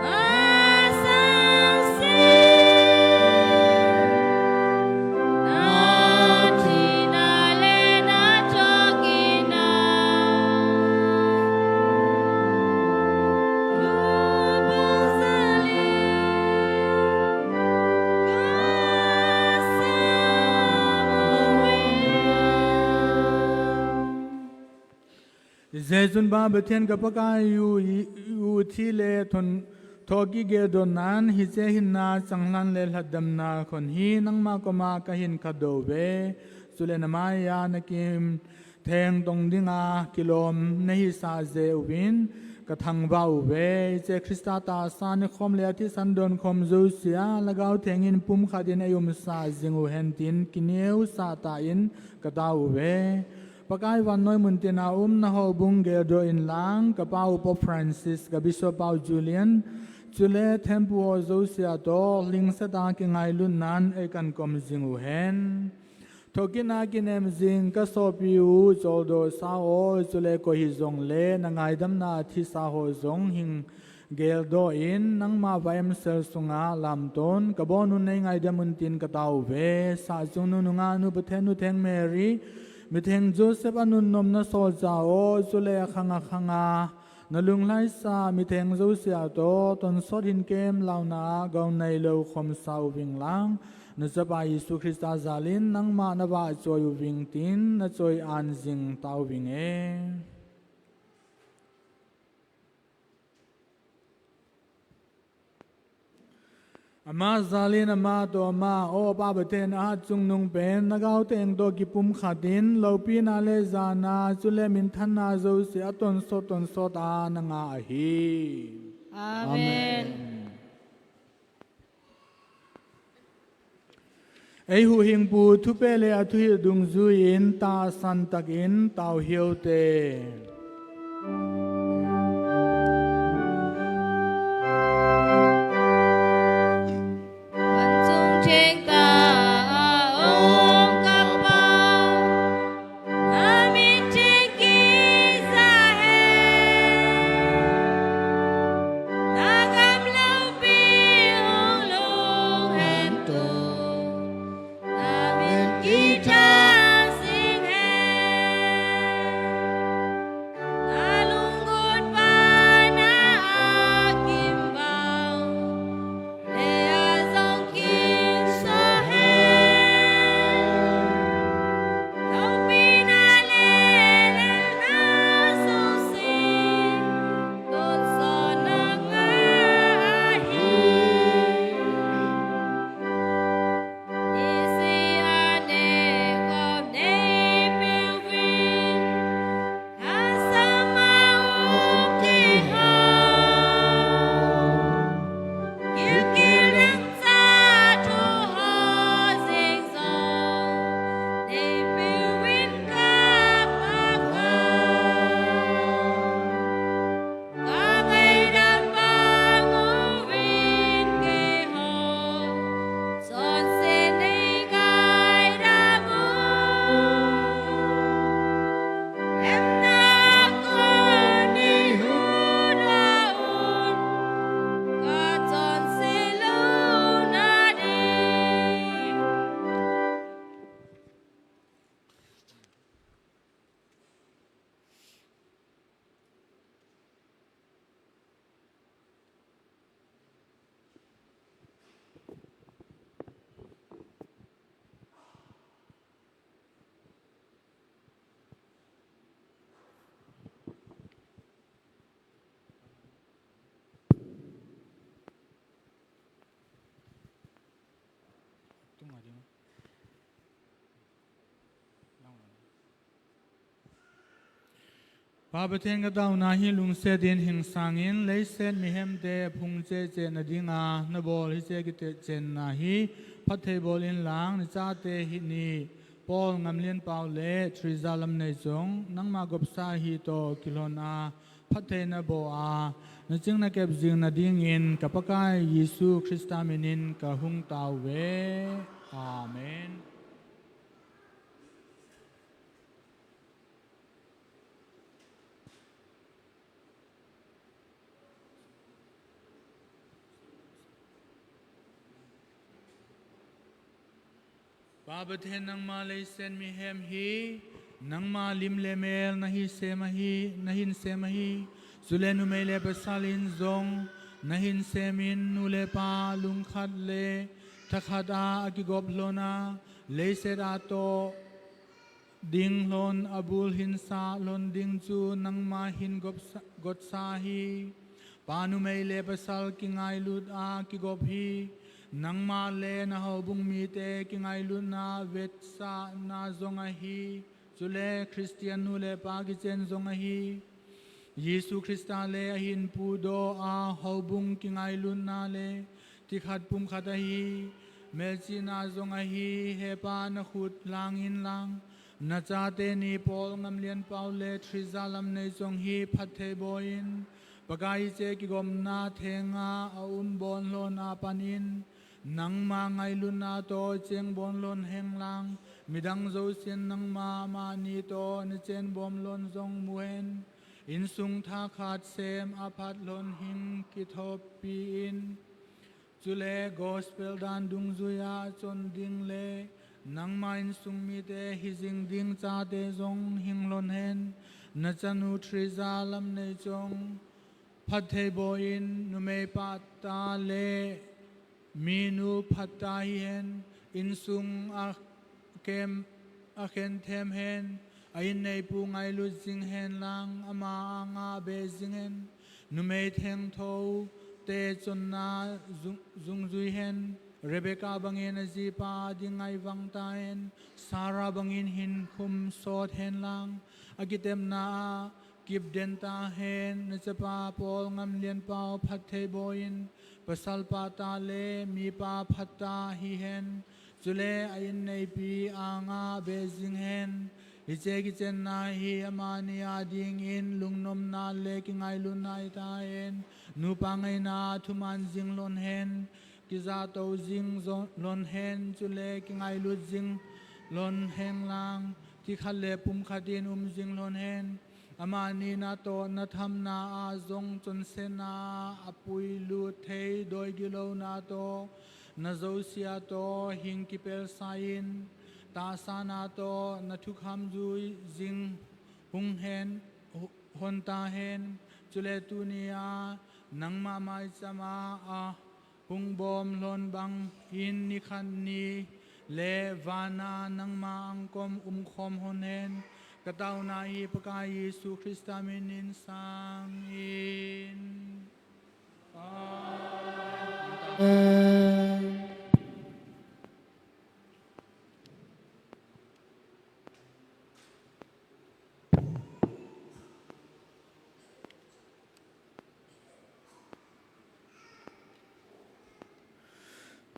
masang sin, na thina le na thokitna Hijeh chun Pa Pathen ka Pakai u, u thi le thon, thoki geldohnan, hiche hinna changlhan le lhatdamna khon hi nangma koma kahin khahdoh uve. Chule namaiya nakim theng tong dinga kilom nahisah jeh uvin kathangvah uve. Hiche Christa tahsa nekhom le athisan donkhom jousea, Lhagao Theng in pumkhat in eiumsah jing uhen tin kineosah tah in katao uve. Pakai vannoi muntina um, na houbung geldoh inlang, ka pau Pope Francis, ka Bishop pau Julian, chule thempu ho jousea toh, lhingset a kingailutnan eikankom jing uhen. Thokitna kinem jing ka sopi u, choldohsa ho, chule koi hijongle, na ngaidamna a thisa ho jong hing geldoh in, nangma vaiamsel sunga lamton, kabonun neingaidam un tin katao uve. Sahchungnu nungahnu Pathen nu theng Mary, mitheng Joseph anunnomna solchah ho, chule akhang akhanga nalunglhaisa mitheng jousea toh, tonsot hin kem launa a gou neilou khomsa uvinglang, nachapa Jesu Christa jalin nangma navahchoi uving tin, nachoi-an jing tauvinge. Ama jalin ama toh ama, O Pa Pathen, ahatchungnung pen, Lhagao Theng toh kipumkhat in, loupina le jana, chule minthanna jouse atonsot tonsot a nanga ahi. Amen. Eihuhhingpu thupeh le athuhil dungjuiyin tahsan takin tao hih ute. Vanchung theng tah a um ka Pa, na min theng kijah hen, na gam loupi hung lhung hen tua, na min kitha jing hen. Pa Pathen, ka tauna hi lungset in hing sangin, leiset mihemte phung cheh cheh nadinga nabol hiche kichenna hi phatthei bol inlang, nachate hi ni Paul Ngamlianpau le Theresa Lamneichong, nangma gopsa hi toh kilhon a phatthei naboh a, naching nakep jing nadingin ka Pakai Jesu Christa minin ka hung tao uve. Amen. Pa Pathen, nangma leiset mihem hi, nangma lim le mel nahin sem ahi, nahin sem ahi, chule numei le pasal in jong nahin semin, nu le pa lungkhat le thakhat a akigop lhon a, leiset a toh ding lhon, abul hinsa lhon ding chu nangma hin gopsa, gotsa ahi. Pa, numei le pasal kingailut a kigop hi, nangma le nahoubung mite kingailutna vetsahna jong ahi, chule Christian nu le pa kichen jong ahi. Jesu Christa le ahin pudoh a houbung kingailutna le thikhat pumkhat ahi, melchihna jong ahi. He Pa, nakhut lang inlang, nachate ni Paul Ngamlianpau le Theresa Lamneichong hi phatthei boh in, Pakai, hiche kigopna thenga aum bon lhon a panin, nangma ngailutna toh cheng bon lhon henlang, midang jousen nangma amani toh nachen bom lhon jong mu hen, insung thakhat sem a phat lhon hing kithopi in, chule gospel dan dungjuia chon ding le nangma insung mite hijing ding chate jong hing lhon hen, nachanu Theresa Lamneichong phatthei boh in, numei phatah le minu phatah hihen, insung a kem, akhen them hen, a inneipu ngailut jing henlang, ama anga beh jing hen, numei thengtho te chonna jung, jungjui hen, Rebecca bangin ajipa ding ngaivang tahen, Sarah bangin hinkhum sot henlang, akitepna a kipden tahen, nachapa Paul Ngamlianpau phatthei boh in, pasal phatah le mipa phatah hihen, chule a inneipi anga beh jing hen, hiche kichenna hi amani a dingin lungnomna le kingailutna ahi tahen, nupa ngaina thuman jing lhon hen, kijato jing jo-, lhon hen, chule kingailut jing lhon henlang, thikhat le pumkhat in um jing lhon hen. Amani natoh nathamna a jong chonsetna a apuilut thei doi gilouna toh, najousia toh hing kipelsa in, tahsana toh nathukhamjui jing hung hen, hu-, hon tahen, chule tunia nangma maichama a hung bom lhon bangin nikhat ni le vana nangma angkoma umkhom hon hen, ka tauna hi Pakai Jesu Christa minin sangin. Amen.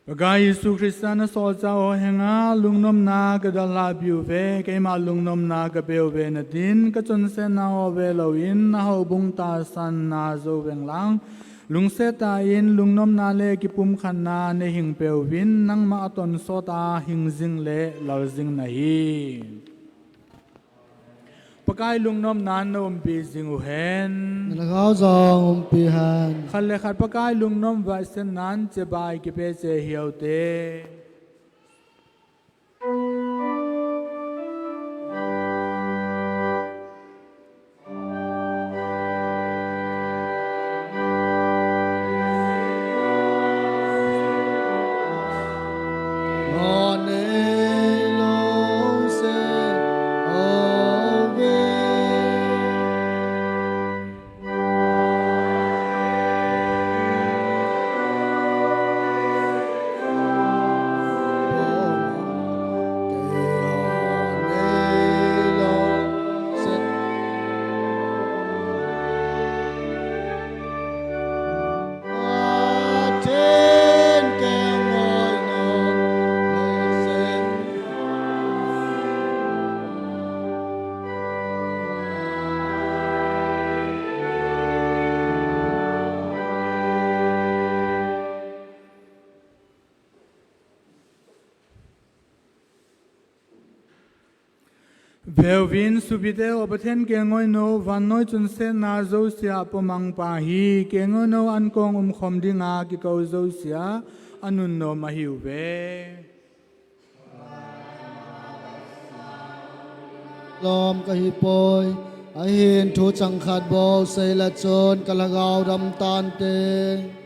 Pakai Jesu Christa nasolchah ho henga lungnomna kadalhah piuve, keima lungnomna kapeuve natin, kachonsetna ho velou in, nahoubung tahsanna jouveng lang, lungset tah in, lungnomna le kipumkhatna nahing peuvin, nangma atonsot a hingjing le laljing nahi. Pakai lungnomnan naumpi jing uhen. Nalhagao jong umpi hen. Khat le khat Pakai lungnom vaisetnan chibai kipe cheh hiute. Veuvin, subite u, Pathen kelngoinou, vannoi chonsetna jousea apomangpa hi, kelngoinou ankong umkhom dinga kikou jousea anunnom ahiuve. Lom kahipoi, ahin thu changkhat bou seile chun kalhagao damtante.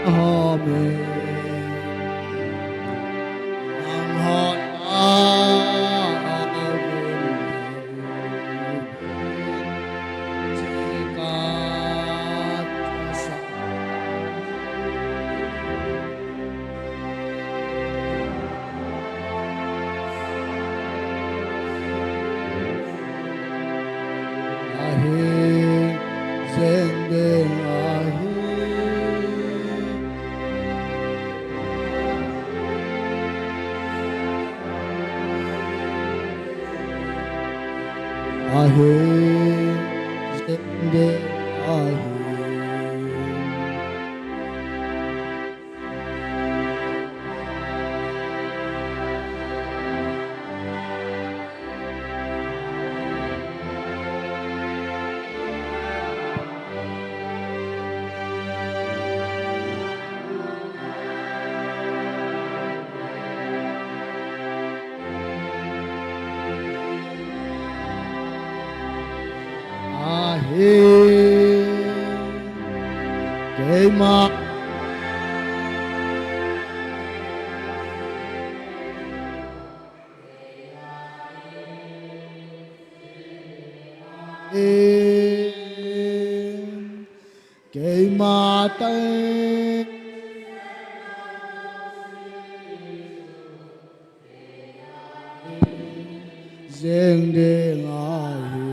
Amen. Ahi, jeng ding ahi. Ahi, jeng ding ahi. Ahi, keima. Keima tai jeng ding ahi.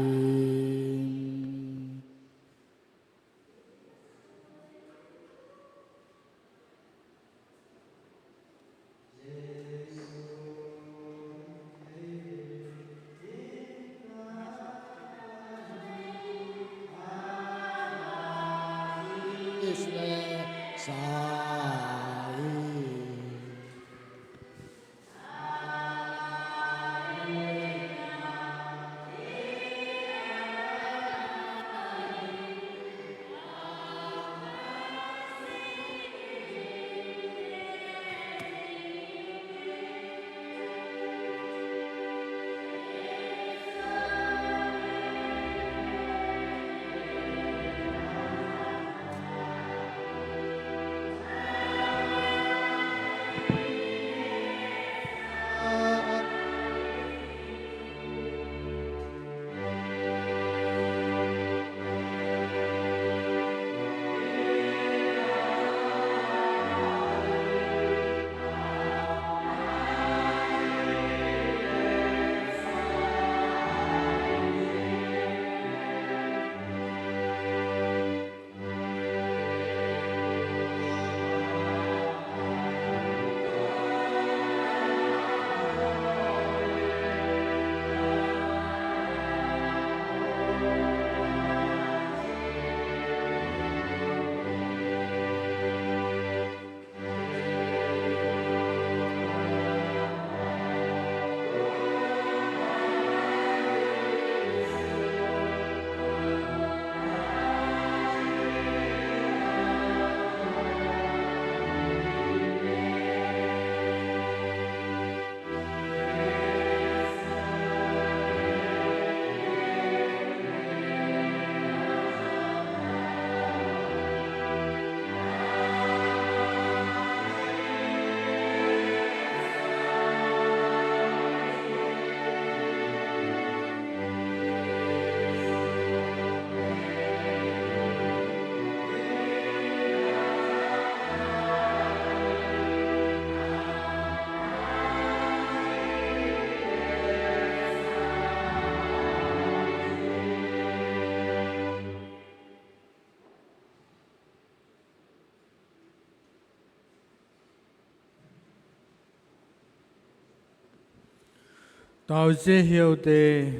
Tao che hiu te.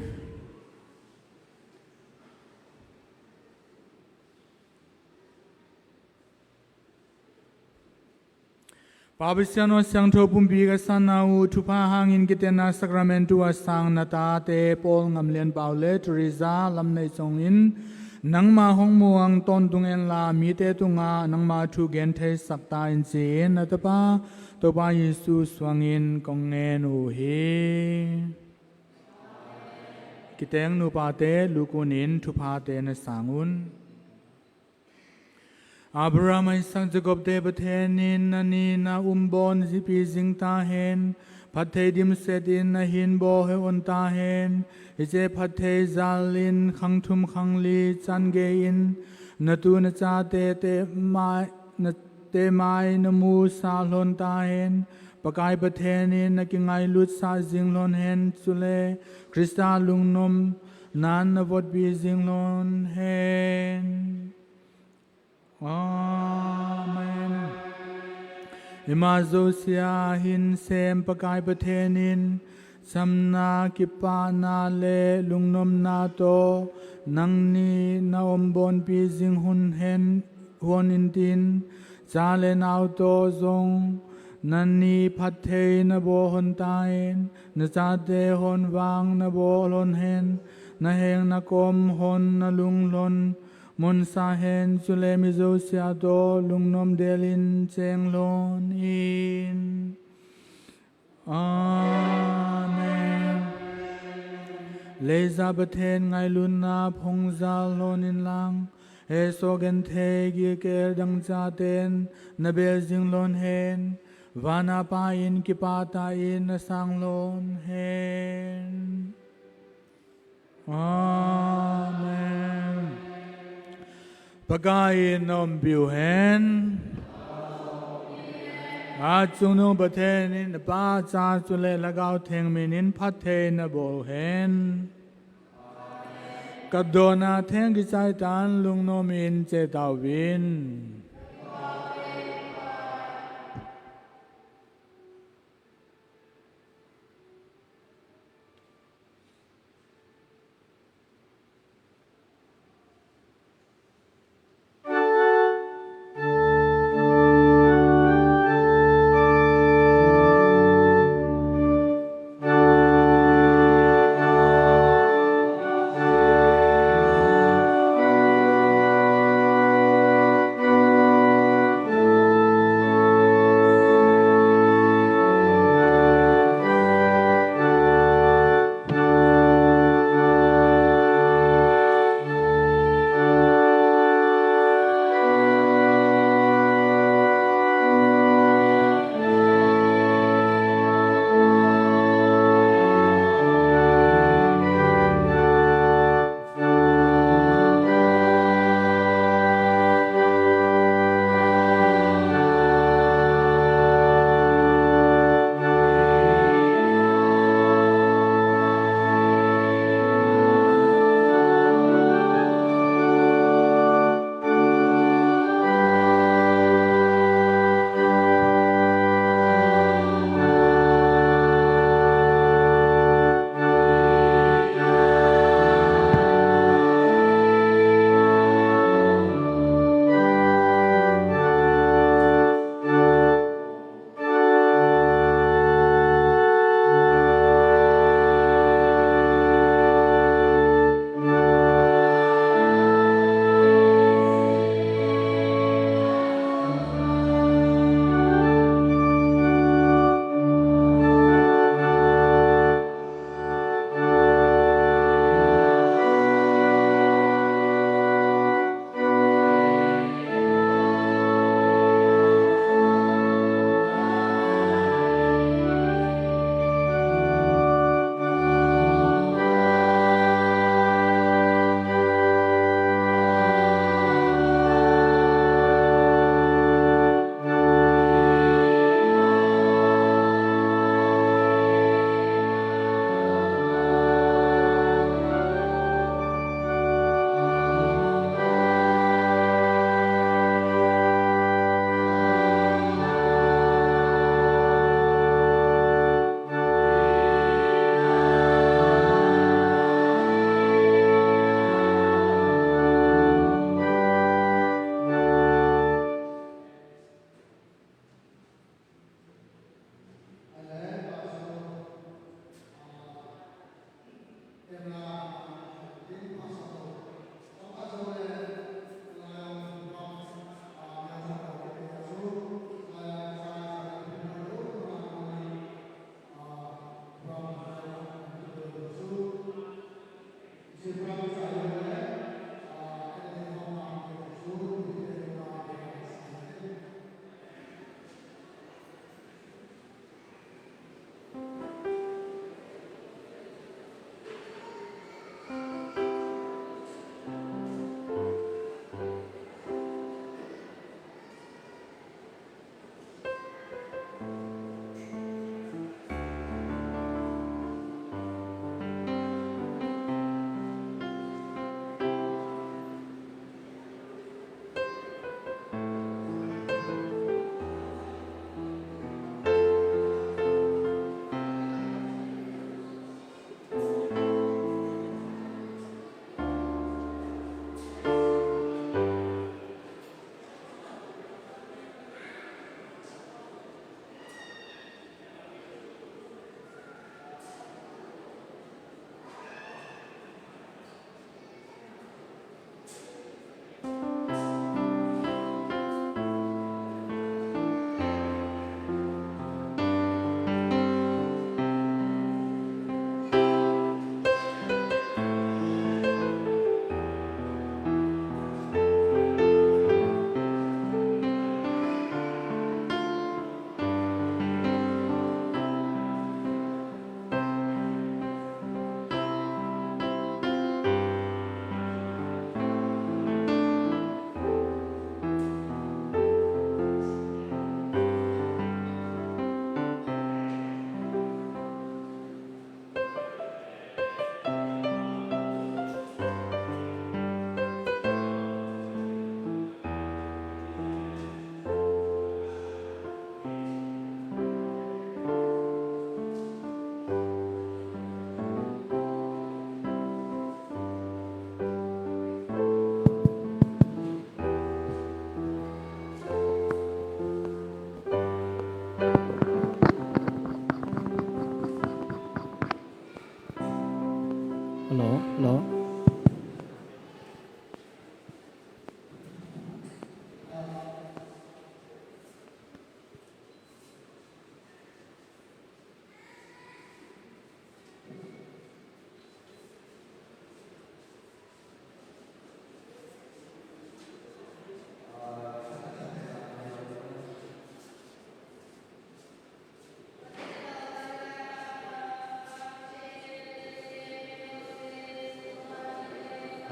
Papi Siano Siangthou pumpi kasanna u thupha hangin kitenna Sacramentu a sang na tate Paul Ngamlianpau le Teresa Lamneichong in nangma hung muang tawntung inla mite tunga nangma thu genthei sak ta in chin na tapa Topa Jesu suangin kong ngen u hi. Kiteng nupa te lukun in thupha te na sang un. Abraham, Isaac, Jacob te Pathen in nani na umpi jing ta hen, phatthei dimset in na hinbol he un ta hen, hiche phatthei jal in khang thum khang li chan gei in, na tu na chate te mai, na te mai na musa lhon ta hen, Pakai Pathen in na kingailut sah jing lhon hen, chule Christa lungnom nan na votpi jing lhon hen. Amen. Ima josia hin sem Pakai Pathen in, chamna, kipana le lungnomna to nangni na umpi jing hun hen, hun intin, cha le nao to jong nani phatthei na bol hon ta hen, na chate hon vang na bol hon hen, na heng na kom hon na lung lhon mun sa hen, chule mi josia to lungnom del in cheng lhon in. Amen. Leiset a Pathen ngailutna phong jal lhon in lang, hesoh genthei gilkel dangchate na bel jing lhon hen, vana Pa in kipah tah in na sang lhon hen. Amen. Pakai in na umpiu hen. Achungnung Pathen in, Chapa, Chapa chule Lhagao Theng min in phatthei na bol hen. Ka dona theng kichai tan lungnom in che tauvin.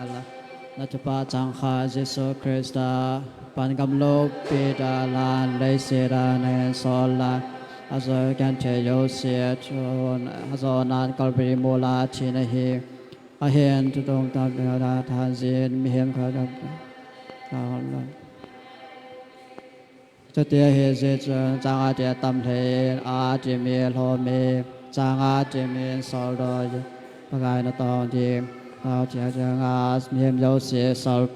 Ala, na thupha changkhat Jesu Christa pan gamlop pida lan leiset a nangin sol lan, ajo genthei jouse chun ajo nan Calvary mol a thi nahi. Ahin tutung tam pida thanjin mihem khat Chuti ahi jeh chun chang a ti atam lheh in, a ti mi lhomi, chang a ti mi soldoh, Pakai natong ding, nao thia chang a mihem jouse sol